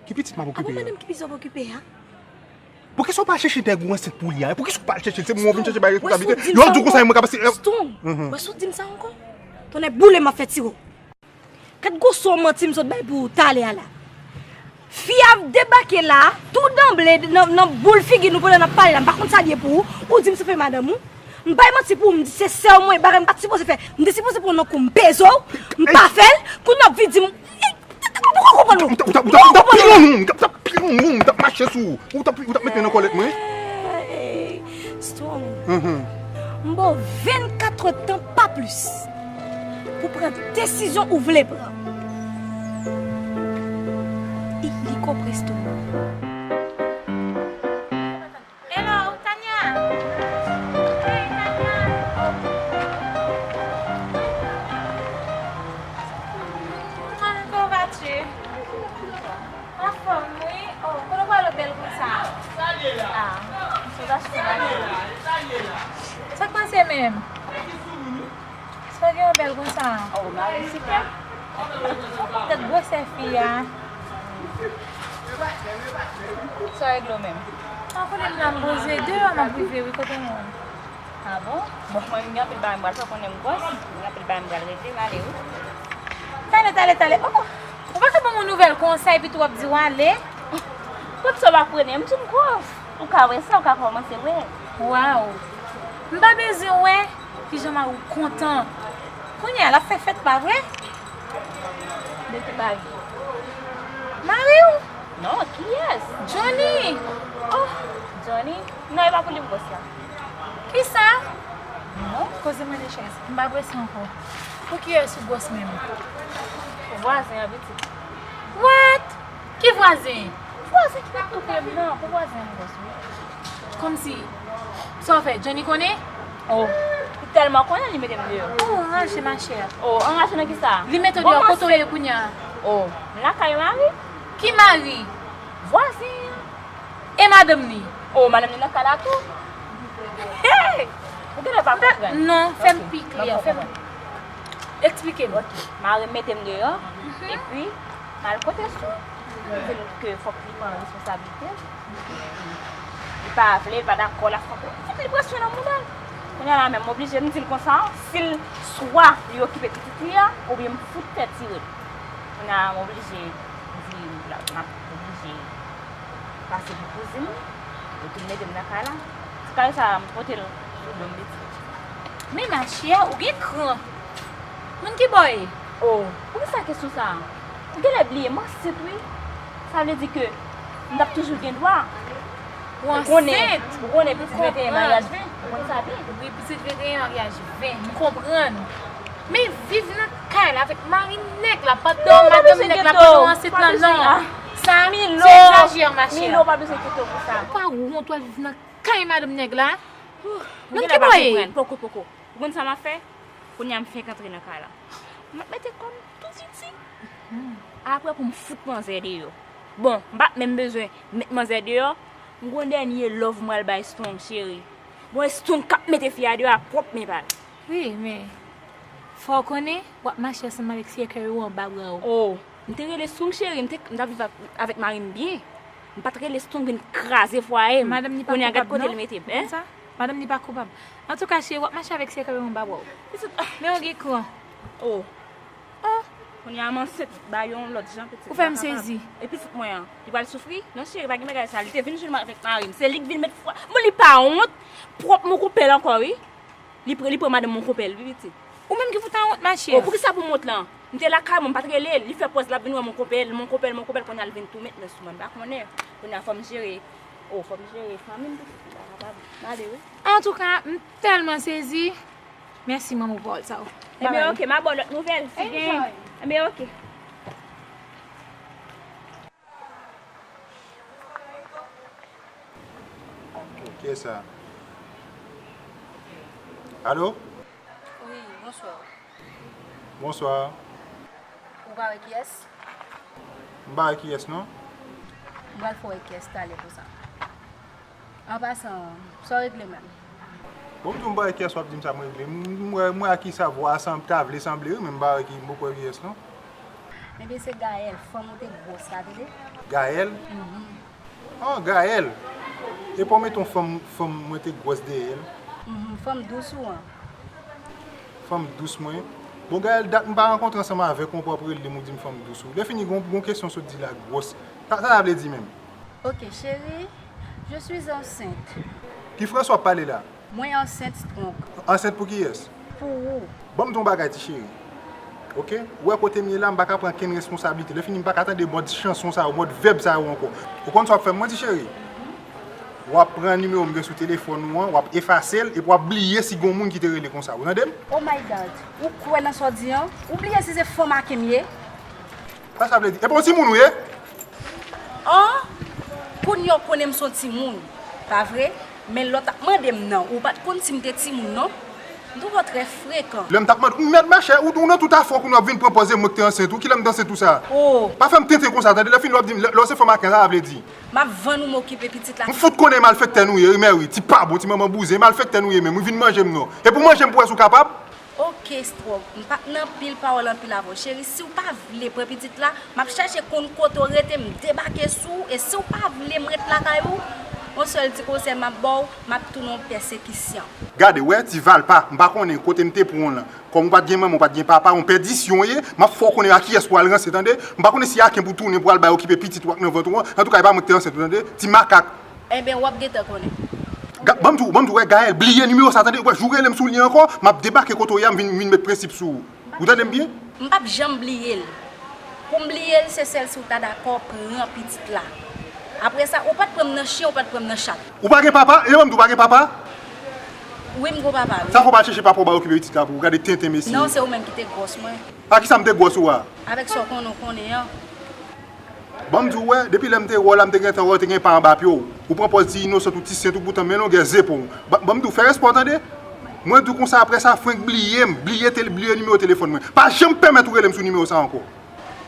Ki pitit m ap okipe a? A bon, madanm, ki pitit w ap okipe a? Poukisa w pa al chèche nèg ou ansent pou li a? Poukisa w pa al chèche l? Se mwen w vin chèche bay respektabite. Yo di w konsa, mwen ka pase. Strong. Wè si w di m sa ankò. Tonnè boule m ap fè tire w. Gad gwo son manti m sot bay pou ou talè a la. Fi a debake la, tou danble nan, nan boul figi nou pandan n ap pale la. M pa konn sa l ye pou ou. Ou di m se fanmi madanm ou. M bay manti pou ou, m di se sè w mwen, bagay m pa t sipoze fè. M te sipoze pran nan kou m peze w, m pa fè l, kounye a w ap vin di m, ou poko konprann ou. Ou t ap pilon nou, ou t ap pilon nou, ou t ap mache sou ou, ou t ap ou t ap met men nan kòlèt mwen. Hey, Strong. M ba w vennkat tan, pa plis, pou pran desizyon ou vle pran. Illico presto. Hello, Tanya! Hey, Tanya! Comment vas-tu? Anfòm, wi. Oh, kote w pral bèl konsa? Ah, m sot achte bagay. Sa k pase menm? Sa gen yon bèl konsa? Oh, mari sipè. Tèt gwosè fi a. Sa regle w menm? An konnen m la m poze deyò, m ap rive wi kote moun. Ah bon? Bon, mwen, gen anpil bagay m pral fè, konnen m gwòs, gen anpil bagay m pral regle, m ale wi. Tale, tale, tale. Oh, ou pa ka ban m yon nouvèl konsa epi tou w ap di w ale? Kot sa w ap prennen? M di w m gwòs. Ou ka wè sa, ou ka kòmanse wè. Waw! M pa bezwen wè. Kijan mari w kontan? Kounye a, l ap fè fèt, pa vre? De ki mari? Mari w? Non, kiyès? Johnny! Oh, Johnny? Non, e pa pou li m gwòs la. Kisa? Non. Poze mwen de chèz. M pa prese ankò. Pou kiyès ou gwòs menm? Pou vwazen an, pitit. What? Ki vwazen? Vwazen ki tou pre m nan, pou vwazen an m gwòs wi. Kòmsi, sa w fè, Johnny konnen? Oh, li tèlman konnen, li mete m deyò. Oh, anraje, machè. Oh, anraje nan kisa? Li mete w deyò, kote w ye kounye a? Oh, m lakay mari. Ki mari? Vwazen an. E madanm li? Oh, madanm li nan kay la tou. Hey! Ou genlè pa konprann. Non, fè m pi klè, fè m. Eksplike m. Ok, mari m mete m deyò, epi m al kote Sou, m di l ke fòk li pran responsablite l. Li pa vle, li pa dakò, l ap fè, fòk li pran swen nan mouda l. Kounye a la menm, m oblije, m di l konsa, si l swa li okipe pitit li a, oubyen m fout tèt tire l. Kounye a m oblije di, m ap oblije pase pou kouzin m, yo tou mete m nan kay la. Ti kay sa a, m pote l sou do m pitit. Men machè, ou gen kran. Moun ki bò w ye? Oh, poukisa kesyon sa a? Ou genlè bliye, m ansent wi. Sa vle di ke m t ap toujou gen dwa. Ou ansent? Ou konnen pitit venteyen maryaj ven. Ou konn sa byen. Wi, pitit venteyen maryaj ven. M konprann. Men viv nan kay la avèk mari nèg la pandan madanm nèg la pandan w ansent lan non. Sa, se egzajere, machè. Milo, pa bezwen enkyete w pou sa. Ou pa wont w al viv nan kay madanm nèg la? Moun ki bò w ye? Poko, poko. Ou konn sa m ap fè? Kounye a m fenk antre nan kay la. M ap mete kò m tou piti. Apre pou m fout manzè deyò. Bon, m pa t menm bezwen met manzè deyò. M gon dènye love m pral bay Strong cheri. Bon, e Strong k ap mete fi a deyò a pwòp men pa l. Wi, men fò w konnen, w ap mache ansanm avèk Seyè Kè yo anba bra w. Oh, m te rele Strong cheri, m te, m t ap viv ak, avèk mari m byen. M pa t rele Strong vin kraze fwaye m. Kounye a gad kote l mete m, hein? Madanm ni pa koupab. Antouka, cheri, w ap mache avèk Seyè Kè yo anba bra w. Men w gen kran. Oh. Oh. Kounye a m ansent ba yon lòt jan pitit. Ou fè m sezi. E pitit mwen an, li pral soufri? Non cheri, pa gen bagay sa. Li te vin jwenn mwen avèk mari m. Se li k vin met fwa. Bon, li pa wont. Pwòp mon konpè l ankò wi. Li pre, li pran madanm mon konpè l wi pitit. Ou menm ki pou ta wont machè. Oh, poukisa pou m wont lan? M te lakay mwen, m pa t rele l. Li fè pòz l ap vin wè mon konpè l, mon konpè l, mon konpè l. Kounye a l vin tou met men sou mwen. M pa konnen. Kounye a fò m jere. Oh, fò m jere fanmi m pitit. M pa kapab. M ale wi. Antouka, m tèlman sezi. Mèsi manman pou pawòl sa yo. Enben, ok, m a ba w lòt nouvèl si gen. Enjoy. Enben, ok. Kiyès sa? Alo? Wi, bonswa. Bonswa. Ou pa wè kiyès? M pa wè kiyès non. M pral fè w wè kiyès talè konsa. An pasan, sa w regle menm? Bon, m di w m pa wè kiyès w ap di m sa m regle. M, m wè, m wè a kisa vwa a sanble, ta vle sanble wi, men m pa wè ki, m poko wè kiyès non. Ebyen, se Gaël, fanm ou te gwòs la, tande? Gaël? Mhm. Ah, Gaël! Epa w mete yon fanm, fanm mwen te gwòs dèyè l? Mhm, fanm dous ou an? Fanm dous mwen. Bon, Gaël, dat m pa rankontre ansanm avèk ou, w ap rele m, ou di m fanm dous ou. Lèfini, gon, gon kesyon sot di la, gwòs. Sa, sa sa vle di menm? Ok, chérie, je suis enceinte. Ki fransè w ap pale la? Mwen ansent, Strong. Ansent pou kiyès? Pou ou. Ban m di w yon bagay, ti cheri. Oke? Ou wè kote m ye la, m pa ka pran kenn responsablite. Lè fini, m pa ka tande mòd chanson sa yo, mòd vèb sa yo ankò. Ou konn sa w ap fè mwen, ti cheri? W ap pran nimewo m gen sou telefòn ou an, w ap efase l, epi w ap bliye si gen yon moun ki te rele konsa. Ou tande m? Oh my God! Ou kwè nan sa w di an? Ou bliye si se fanm ake m ye? Sa sa vle di? Epi w timoun ou ye? An? Kounye a w konnen m se yon timoun, pa vre? Men lè w t ap mande m nan, ou pa t konn si m te timoun non. M twouve w trè frekan. Lè m t ap mande, ou mèt machè, ou, ou nan tout afè w kounye a w ap vin pran pòz e mwen ki te ansent ou, kilè m te ansent ou sa? Oh! Pa fè m tenten konsa, tande, lè fini w ap di m, lè, lè w se fanm ake, sa sa vle di? M ap vann ou, m okipe pitit la. M fout konnen malfektè nou ye, wi, mè wi, ti pa bon, ti manman bouzen, malfektè nou ye menm, wi, vin manje m non. E pou manje m pou wè si w kapab? Oke, Strong, m pa t nan anpil pawòl anpil avè w, cheri, si w pa vle pran pitit la, m ap chache konn kote w rete, m debake sou ou, e si w pa vle m ret lakay ou, yon sèl ti konsèy m ap ba w, m ap tounen w pèsekisyon. Gade, wè, ti valpa, m pa konnen kote m te pran w lan. Kòm ou pa t gen manman, ou pa t gen papa, yon pèdisyon w ye, m ap fè w konnen a kiyès pou w al ranse, tande? M pa konnen si ake pou w tounen pou w al bay okipe pitit ou ak nan vant ou an. Antouka, e pa mwen ki te ansent ou, tande? Ti makak. Enben, w ap gentan konnen. Ga-, ban m di w, ban m di w, wè, Gaëlle, bliye nimewo sa, tande? Ou wè, jou w rele m sou li ankò, m ap debake kote w ye a, m vin, vin met prensip sou ou. Ou tande m byen? M p ap janm bliye l. Pou m bliye l, se sèl si w ta dakò pran pitit la. Apre sa, ou pa t pran m nan chen, ou pa t pran m nan chat. Ou pa gen papa? E ban m di w, ou pa gen papa? Wi, m gon papa, wi. Sa fè w pa al chèche papa w bay okipe pitit la pou ou gade tenten mesye. Non, se ou menm ki te gwòs mwen. A kisa m te gwòs ou a? Avèk sa w konnen, w konnen an. Ban m di w, wè, depi lè m te wè w la, m te gentan wè w te gen pa anba pye w. Ou pran pòz ti inosant, ou ti sent, ou poutan men longè zepo w. Ban, ban m di w, fè respè w, tande? Mwen di w konsa, apre sa, frenk bliye m, bliye tele-, bliye nimewo telefòn mwen. Pa janm pèmèt ou rele m sou nimewo sa ankò.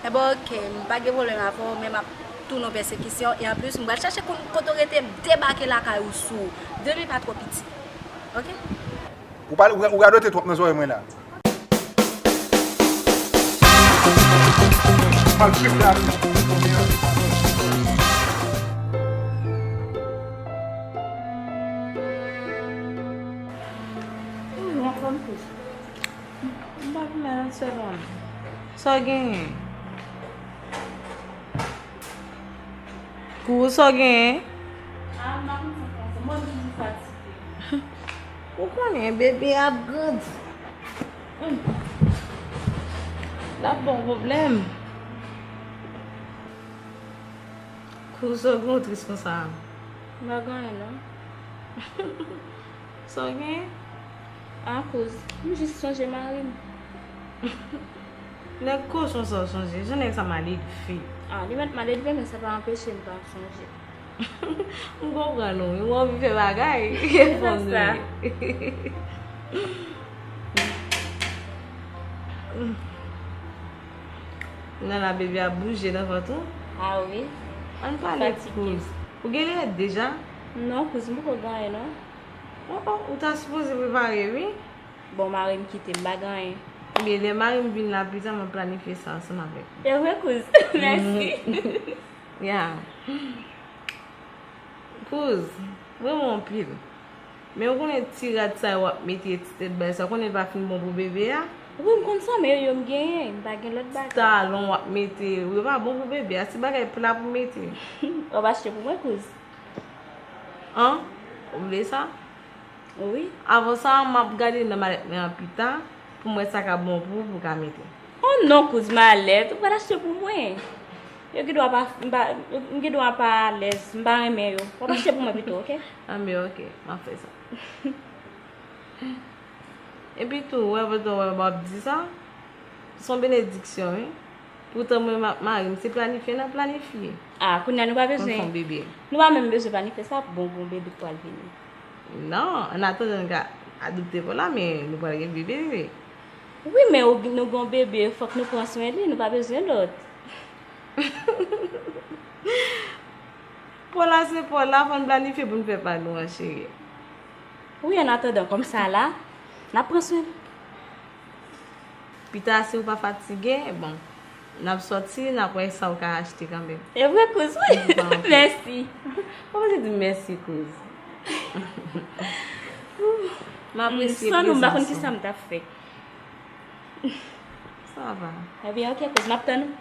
Enben, oke, m pa gen pwoblèm avè w, men m ap tounen w pèsekisyon. E anplis, m pral chache kote w rete, m debake lakay ou sou ou. Demen pa twò piti. Oke? Ou pa, ou, ou radote twòp nan zòrèy mwen la. M pa vle nan sèlman. Sa w genyen? Kou sa w genyen? Ah, m pa konn sa k pase. Mwen toujou fatige. Ou konnen, bebe ap grandi. Hmm. L ap ba w pwoblèm. Kou sa w gen w tris konsa? M pa gen anyen, non. Sa w gen? Ah, kouz, m jis sonje mari m. Nèg kochon sa w sonje, jan nèg sa maledve. Ah, li mèt maledve, men sa pa anpeche m pa sonje. M konprann ou, wi, ou anvi fè bagay, e fanm nou ye. Nan la bebe ap bouje nan vant ou. Ah wi. Ann pale, kouz. Ou gen lèrèt deja? Non, kouz, m poko gen anyen, non. Oh, oh, ou ta sipoze prepare, wi. Bon, mari m kite m, m pa gen anyen. Ebyen, lè mari m vin la pita, m ap planifye sa ansanm avèk ou. E vre, kouz? Mèsi. Ya. Kouz, m renmen w anpil. Men ou konnen ti rad sa yo w ap mete, ti tèt bèl sa, ou konnen l pa fin bon pou bebe a? Wi, m konn sa, men yo, yo m genyen, m pa gen lòt bagay. Ti talon w ap mete, yo pa bon pou bebe a, ti bagay pla pou mete. W ap achte pou mwen, kouz? An? Ou vle sa? Wi. Avan sa, m ap gade nan malèt mwen an pita, pou m wè sa k ap bon pou ou, pou w ka mete. Oh non, kouz, malèt, ou pral achte pou mwen. Yo gen dwa pa, m pa, m gen dwa pa alèz, m pa renmen yo. W ap achte pou mwen pito, oke? Anben, oke, m ap fè sa. Epi tou, wè, pandan w ap di sa, se yon benediksyon, wi. Poutan mwen ak mari m, se planifye n ap planifye. Ah, kounye a nou pa bezwen. Pou n fè yon bebe. Nou pa menm bezwen planifye sa, bon, gon bebe k pral vini. Non, an atandan n ka adopte Paula, men nou pral gen bebe, wi. Wi, men ou, nou gon bebe, fòk nou pran swen li, nou pa bezwen lòt. Paula se Paula, fò n planifye pou n fè pa nou an, cheri. Wi, an atandan, kòm sa la, n ap pran swen li. Pita, si w pa fatige, bon, n ap sòti, n ap wè sa w ka achte kanmenm. E vre, kouz, wi. Mèsi. Ou pa bezwen di m mèsi, kouz. M apresye prezans ou. San ou, m pa konn kisa m t ap fè. Sa va. Ebyen, oke, kouz, m ap tann ou.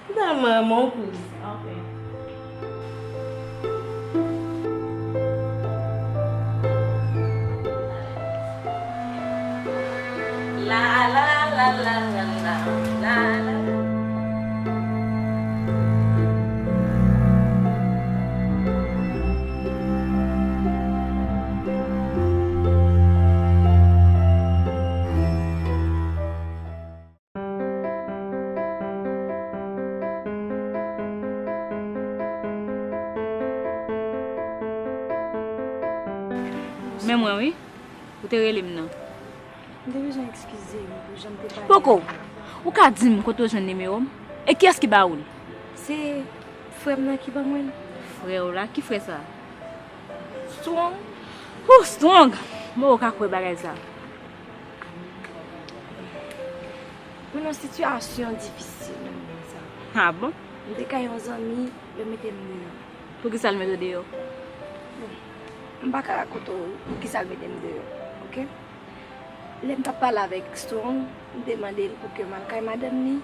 Ou tèlman renmen w, kouz. Anfen. Men mwen wi, ou te rele m nan. M te bezwen eskize m pou jan m te pale. Poko, ou ka di m kote w jwenn nimewo m? E kiyès ki ba ou l? Se frè m nan ki ban mwen l. Frè w la? Ki frè sa? Strong. Ou Strong! Mwen ou ka kwè bagay sa. Mwen nan sitiyasyon difisil nan moman sa. Ah bon? M te kay yon zanmi, yo mete m deyò. Poukisa l mete w deyò? Bon, m pa ka rakonte w poukisa l mete m deyò, oke? Lè m t ap pale avèk Strong, m te mande l pou ke m al kay madanm li.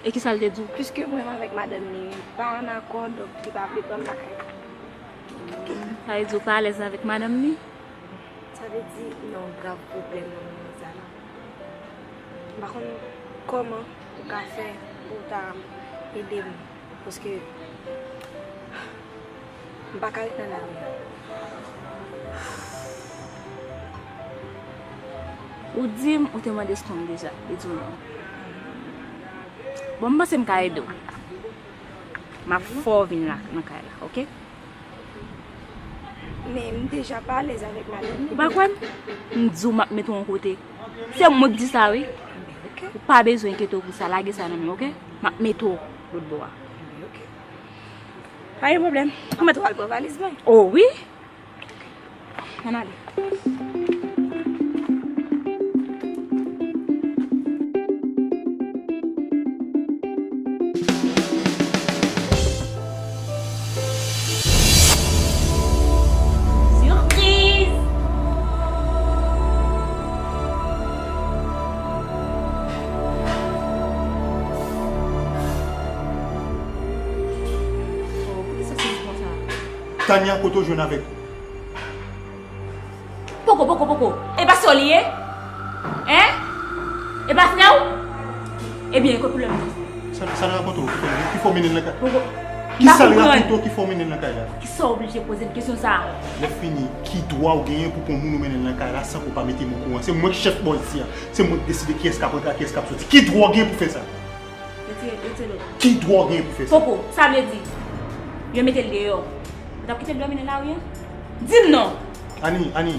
E kisa l te di w? Piske mwen menm avèk madanm li pa ann akò, donk li pa vle pran m lakay li. Sa vle di w pa alèz avèk madanm li? Sa vle di m nan yon grav pwoblèm nan moman sa la. M pa konn kòman ou ka fè pou w ta ede m, paske m pa ka ret nan lari a. Ou di m ou te mande Strong deja, li di w non. Bon, m panse m ka ede w. M ap fè w vin la, nan kay la, oke? Men m deja pa alèz avèk madanm li. Ou pa kwè m? M di w m ap mete w yon kote. Se mwen k di sa wi. Ou pa bezwen enkyete w pou sa, lage sa nan men m, oke? M ap mete w lòt bò a. Pa gen pwoblèm. Ou mèt pral pran valiz mwen. O wi. Ann ale. Sipriz! Oh, poukisa w sezi konsa? Tania, kote w jwenn avèk Poko, poko, poko. E pa sè w li ye? Hein? E pa frè w? Ebyen, kot pwoblèm nan? Sa, sa l rakonte w ki fè, ki fè w mennen l nan kay? Poko. Ki sa l rakonte w ki fè w mennen l nan kay la? Poukisa w oblije poze m kesyon sa a? Lè fini, ki dwa w genyen pou pran moun ou mennen l nan kay la san ke w pa mete m okouran? Se mwen k chèf bò isi a. Se mwen k deside kiyès k ap rantre ak kiyès k ap soti. Ki dwa w genyen pou fè sa? Retire, retire l. Ki dwa w genyen pou fè sa? Poko, sa vle di, yo mete l deyò. Ou t ap kite l dòmi nan lari a? Di m non! Ani, Ani,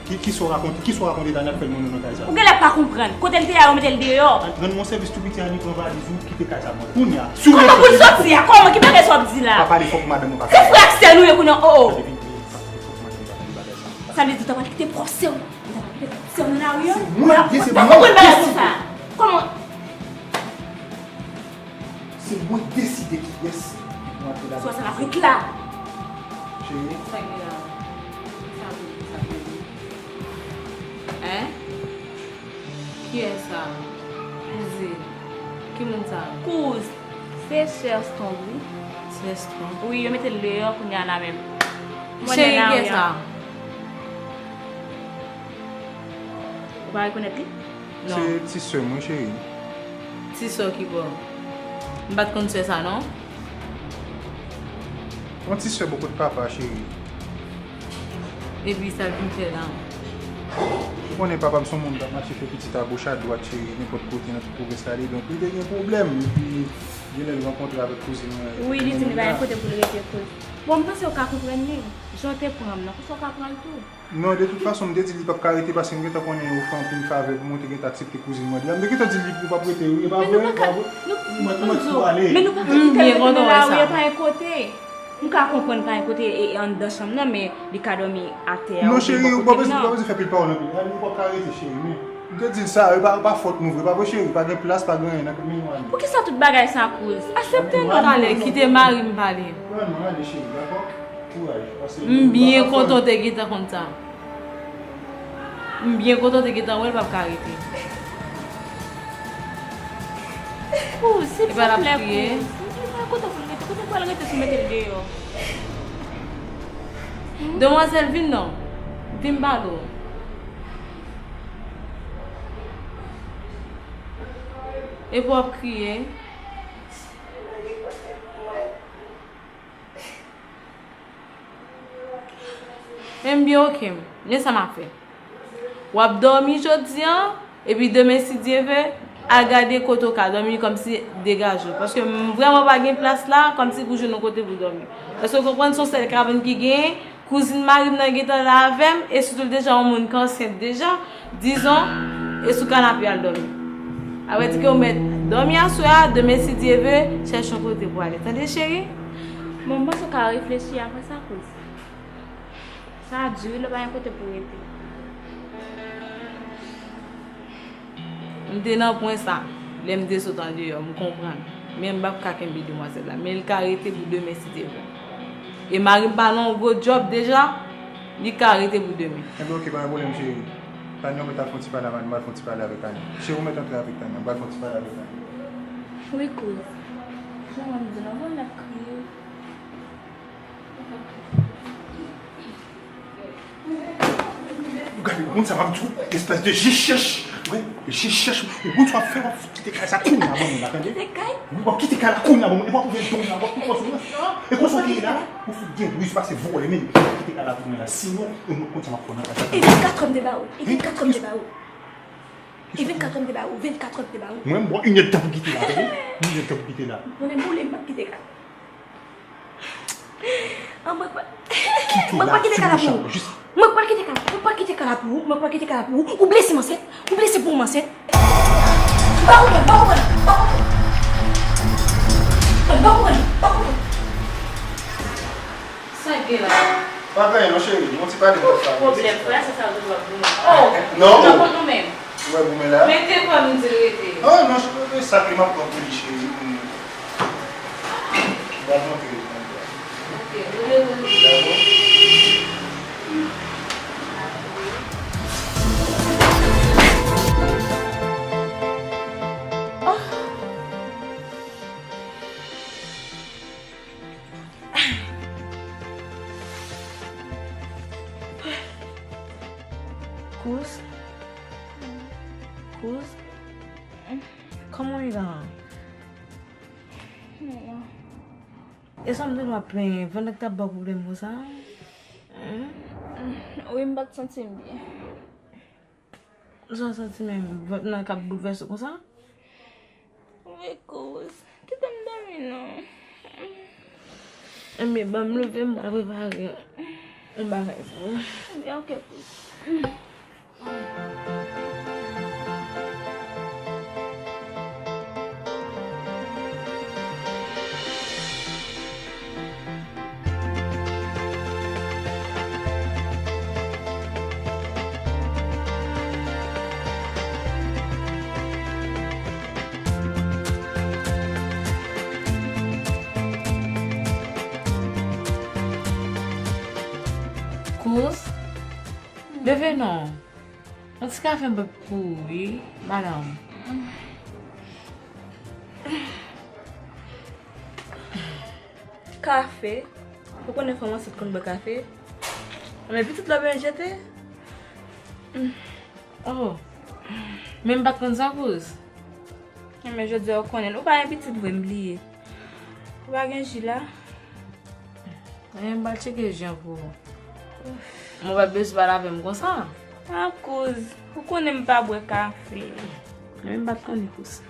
ki, kisa w rakonte, kisa w rakonte Tania k fè l mennen w nan kay sa? Ou genlè pa konprann. Kote l te ye a, yo mete l deyò. Ani, rann mwen sèvis tou piti, Ani, pran valiz ou, kite kay sa mwen. Kounye a, si w... Kòman pou l soti a? Kòman? Ki bagay sa w ap di la? Pa pale fò pou madanm mwen pa... Se frè ak sè nou ye kounye a, o, o. Tande, vin, vin, pa pale fò pou madanm mwen pa pale bagay sa. Sa vle di w ta pral kite pwòp sè w? Ou ta pral kite pwòp sè w nan lari a? Se mwen, se mwen ki deside. Kòman? Se mwen k deside kiyès ki pou antre la. Swa sa l ap ret la. Cheri. Sa gen la? Sa vle di, sa vle di. Hein? Kiyès sa? Kouzin. Ki moun sa? Kouz. Se sè Strong wi. Sè Strong? Wi, yo mete l deyò kounye a la menm. Cheri, kiyès sa? Ou pa rekonèt li? Non. Se ti sè m wi, cheri. Ti sè w ki bò? M pa t konn sè sa non. Yon ti sè bò kot papa, cheri. Epi sa l vin fè la? Ou konnen papa m se yon moun k ap mache fè pitit agoch adwat, cheri, nenpòt kote nan tout pwovens la li ye. Donk li te gen pwoblèm, epi genlè l rankontre avèk kouzin mwen. Wi, li di m li pa gen kote pou l rete, kouz. Bon, m panse w ka konprann li. Jan w te pran m nan, konsa w ka pran l tou. Non, de tout fason, m te di li p ap ka rete paske m gentan konnen yo fè anpil favè pou mwen, te gentan aksepte kouzin mwen. Deja m te gentan di li pou l p ap rete wi, e pa vre? E pa vre? Mwen, mwen tou pale. Men nou pa ka kite l rete nan lari a, pa gen kote. M ka konprann pa gen kote e, e anndan chanm nan, men li ka dòmi atè a. Non, cheri, ou pa bezwen, ou pa bezwen fè pil pawòl anpil. Ou p ap ka rete, cheri, men. M te di l sa, e pa, e pa fòt nou vre, pa vre cheri, pa gen plas, pa gen anyen nan menm. Poukisa tout bagay sa, kouz? Aksepte non. Talè, kite mari m pale. Wè non, ale cheri, dakò? Kouraj, pase. M byen kontan w te gentan konn sa. M byen kontan w te gentan wè l p ap ka rete. Kouz, silvouplè, kouz. Kote pou l rete? Kote pou l rete si w mete l deyò? Demwazèl, vin non. Vin m pale w. Epi w ap kriye. Men m byen oke m. Men sa m ap fè. W ap dòmi jodi a, epi demen si Dye vle, al gade kote w ka dòmi kòmsi degaje w. Paske m vrèman pa gen plas la, kòmsi pou jwenn yon kote pou dòmi. Èske w konprann se yon sèl kabann ki genyen, kouzin mari m nan gentan la avè m, e sitou l deja yon moun k ansent deja, dizon, e sou kanape al dòmi. Apre di ke w mèt dòmi aswè a, demen si Dye vle, chèche yon kote pou ale. Tande cheri? Bon, m panse w ka reflechi apre sa, kouz. Sa di wi, lè w pa gen kote pou w rete. M te nan pwen sa, lè m te sot andeyò, m konprann. Men m p ap ka kenbe demwazèl la. Men l ka rete pou demen si Dye vle. E mari m pa nan yon gwo djòb deja, li ka rete pou demen. Enben, oke, pa gen pwoblèm, cheri. Tanya, ou mèt al fè yon ti pale avè Tanya, m pral fè yon ti pale avèk Tanya. Cheri, ou mèt antre avèk Tanya, m pral fè yon ti pale avèk Tanya. Wi, kouz. Jan w ap di la, bon, l ap kriye. Ou gade moun sa, m ap di w, espès de je chèch. Wi, je chèch. Ou konn sa w ap fè, w ap kite kay sa kounye a ban mwen la, tande? Kite kay? Wi, w ap kite kay la kounye a ban mwen, e w ap ouvè don la, w ap pran sou mwen. E konsa w te ye la, ou fout gen riz pase vòlè, men kite kay la pou mwen la. Sinon, ou konn sa m ap fè w nan kay sa. E vennkatrè m te ba ou. E vennkatrè m te ba ou. E vennkatrè m te ba ou. Vennkatrè m te ba ou. Mwen, m ba w inèdtan pou kite la, tande? Inèdtan pou kite la. Mwen menm, boule m, m ap kite kay. An, mwen pa, mwen pa kite kay la pou ou. Mwen pa kite kay la, mwen pa kite kay la pou ou, mwen pa kite kay la pou ou. Ou blese m ansent, ou blese pou m ansent. Ou pa konprann, ou pa konprann, ou pa konprann. Ou pa konprann, ou pa konprann. Sa gen la? Pa gen anyen non, cheri. Yon ti pale de sa. Pwoblèm, frè, se sa yo toujou ap goumen. Oh! Non. Ou nan kont nou menm. Ou wè goumen la? Men te kwè m di l rete. Oh non, cheri, sa ke m ap pran pou li, cheri, pou nou. M ap montre li. Ok, ou rete. Dakò. Kouz? Kouz? Kòman w ye la? E sa m tande w ap plenyen, vant la k t ap ba w pwoblèm konsa? Wi, m pa t santi m byen. Jan w santi menm vant nan k ap boulvèse w konsa? Wi, kouz. Kite m dòmi non. Enben, ban m leve, m pral prepare yon bagay pou ou. Ebyen, oke, kouz. Kouz, leve non. Yon ti kafe m pou ou wi, madanm. Kafe? Ou konnen fanm ansent konn bwè kafe? Men pitit la byen jete. Oh. Men m pa t konn sa, kouz. Men jodi a ou konnen l. Ou pa gen pitit vre, m bliye. Ou pa gen ji la? Men m pral tcheke ji an pou ou. Mwen pa bezwen pale avè m konsa. A kouz, ou konnen m pa bwè kafe. Men m pa t konnen kouz.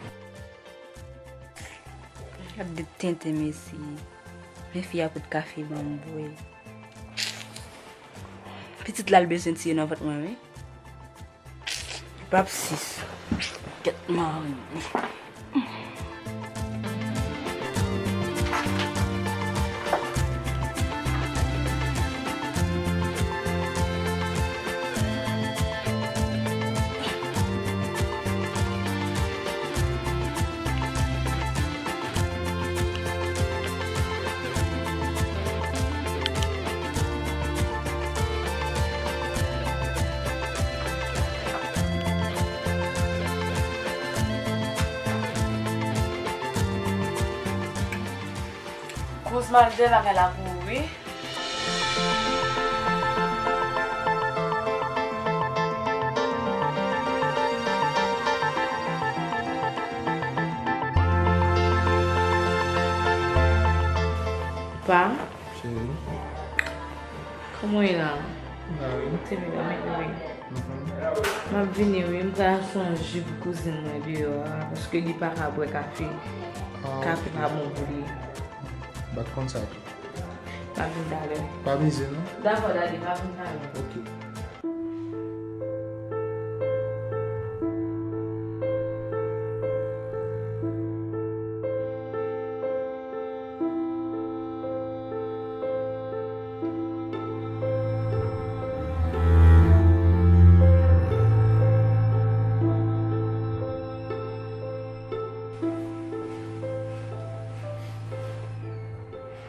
Gad de tenten mesye. Men fi a pot kafe ban m bwè. Pitit la l bezwen tiye nan vant mwen wi. Li p ap sis. Kèt mari m. Kouz, m al dèyè bagay la pou ou wi. Pa, cheri, kòman w ye la? M la wi. Te vin dòmi wi. Mhm. M ap vini wi, m ta sonje pou kouzin mwen deyò a, paske li pa ka bwè kafe. Ah, kafe pa bon pou li. M pa t konn sa tou. M ap vin talè. Pa mize non. Dakò, dadi, m ap vin talè. Ok.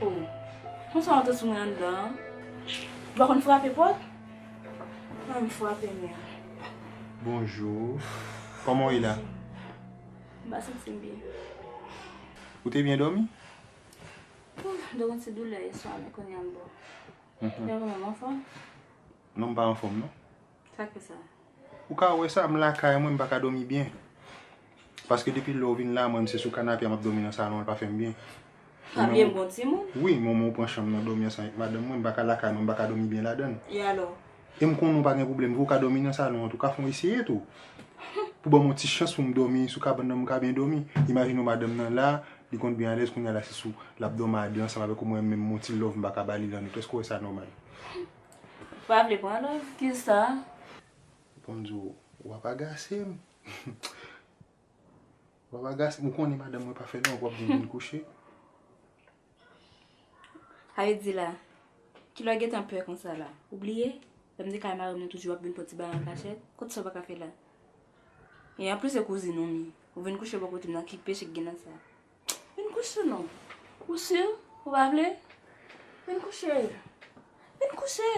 Oh, konsa w antre sou mwen anndan an? Ou pa konn frape pòt? Mwen menm frape men. Bonjou. Kòman w ye la? M pa santi m byen. Ou te byen dòmi? Pouf, m te gen yon ti doulè yèswa, men kounye a m bon. Mhm. Men ou menm, ou anfòm? Non, m pa anfòm, non. Sa k fè sa? Ou ka wè sa, m lakay mwen, m pa ka dòmi byen. Paske depi lè w vin la, mwen, m se sou kanape a m ap dòmi nan salon an, l pa fè m byen. Pa bliye m gon timoun. Wi, manman w pran chanm nan dòmi ansanm avèk madanm mwen, m pa ka lakay mwen, m pa ka dòmi byen ladan l. E alò? E m konnen w pa gen pwoblèm, vre w ka dòmi nan salon an tou, w ka fè yon eseye tou. Pou ban m yon ti chans pou m dòmi sou kabann nan, m ka byen dòmi. Imajine w madanm nan la, li konn byen alèz, kounye a la se sou, l ap dòmi a de ansanm avèk ou, mwen menm, m yon ti love, m pa ka ba li lannwit. Èske w wè sa nòmal? Ou pa vle pran love? Kisa? Pou m di w, w ap agase m. W ap agase m, ou konnen madanm mwen pa fè non, w ap di m vin kouche. Sa vle di la, kilè w gentan pè konsa la? Ou bliye? Lè m te kay mari m nan toujou w ap vin fè ti bagay an kachèt. Kote sa w pa ka fè la? E anplis se kouzin ou m ye. Ou vin kouche bò kote m nan, ki peche k gen nan sa? Vin kouche non. Ou si? Ou pa vle? Vin kouche. Vin kouche.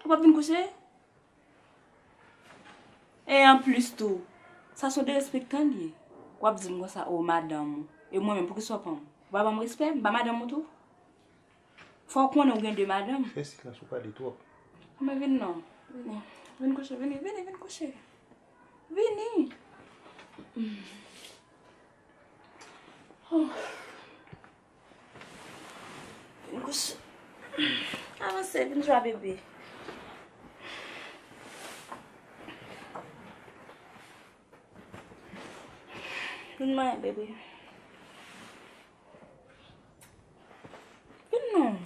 Ou p ap vin kouche? E anplis tou, sa se yon derespektan l ye. W ap di m konsa, o, madanm ou. E mwen menm, poukisa w pran m? Ou pa ban m respè? M pa madanm ou tou? Fò w konnen ou gen de madanm. Fè silans, ou pale twòp. Men vin non. Vini. Vin kouche, vini, vini, vin kouche. Vini. Oh. Vin kouche. Avanse, vin jwe a bebe. Vin manyen bebe. Vin non.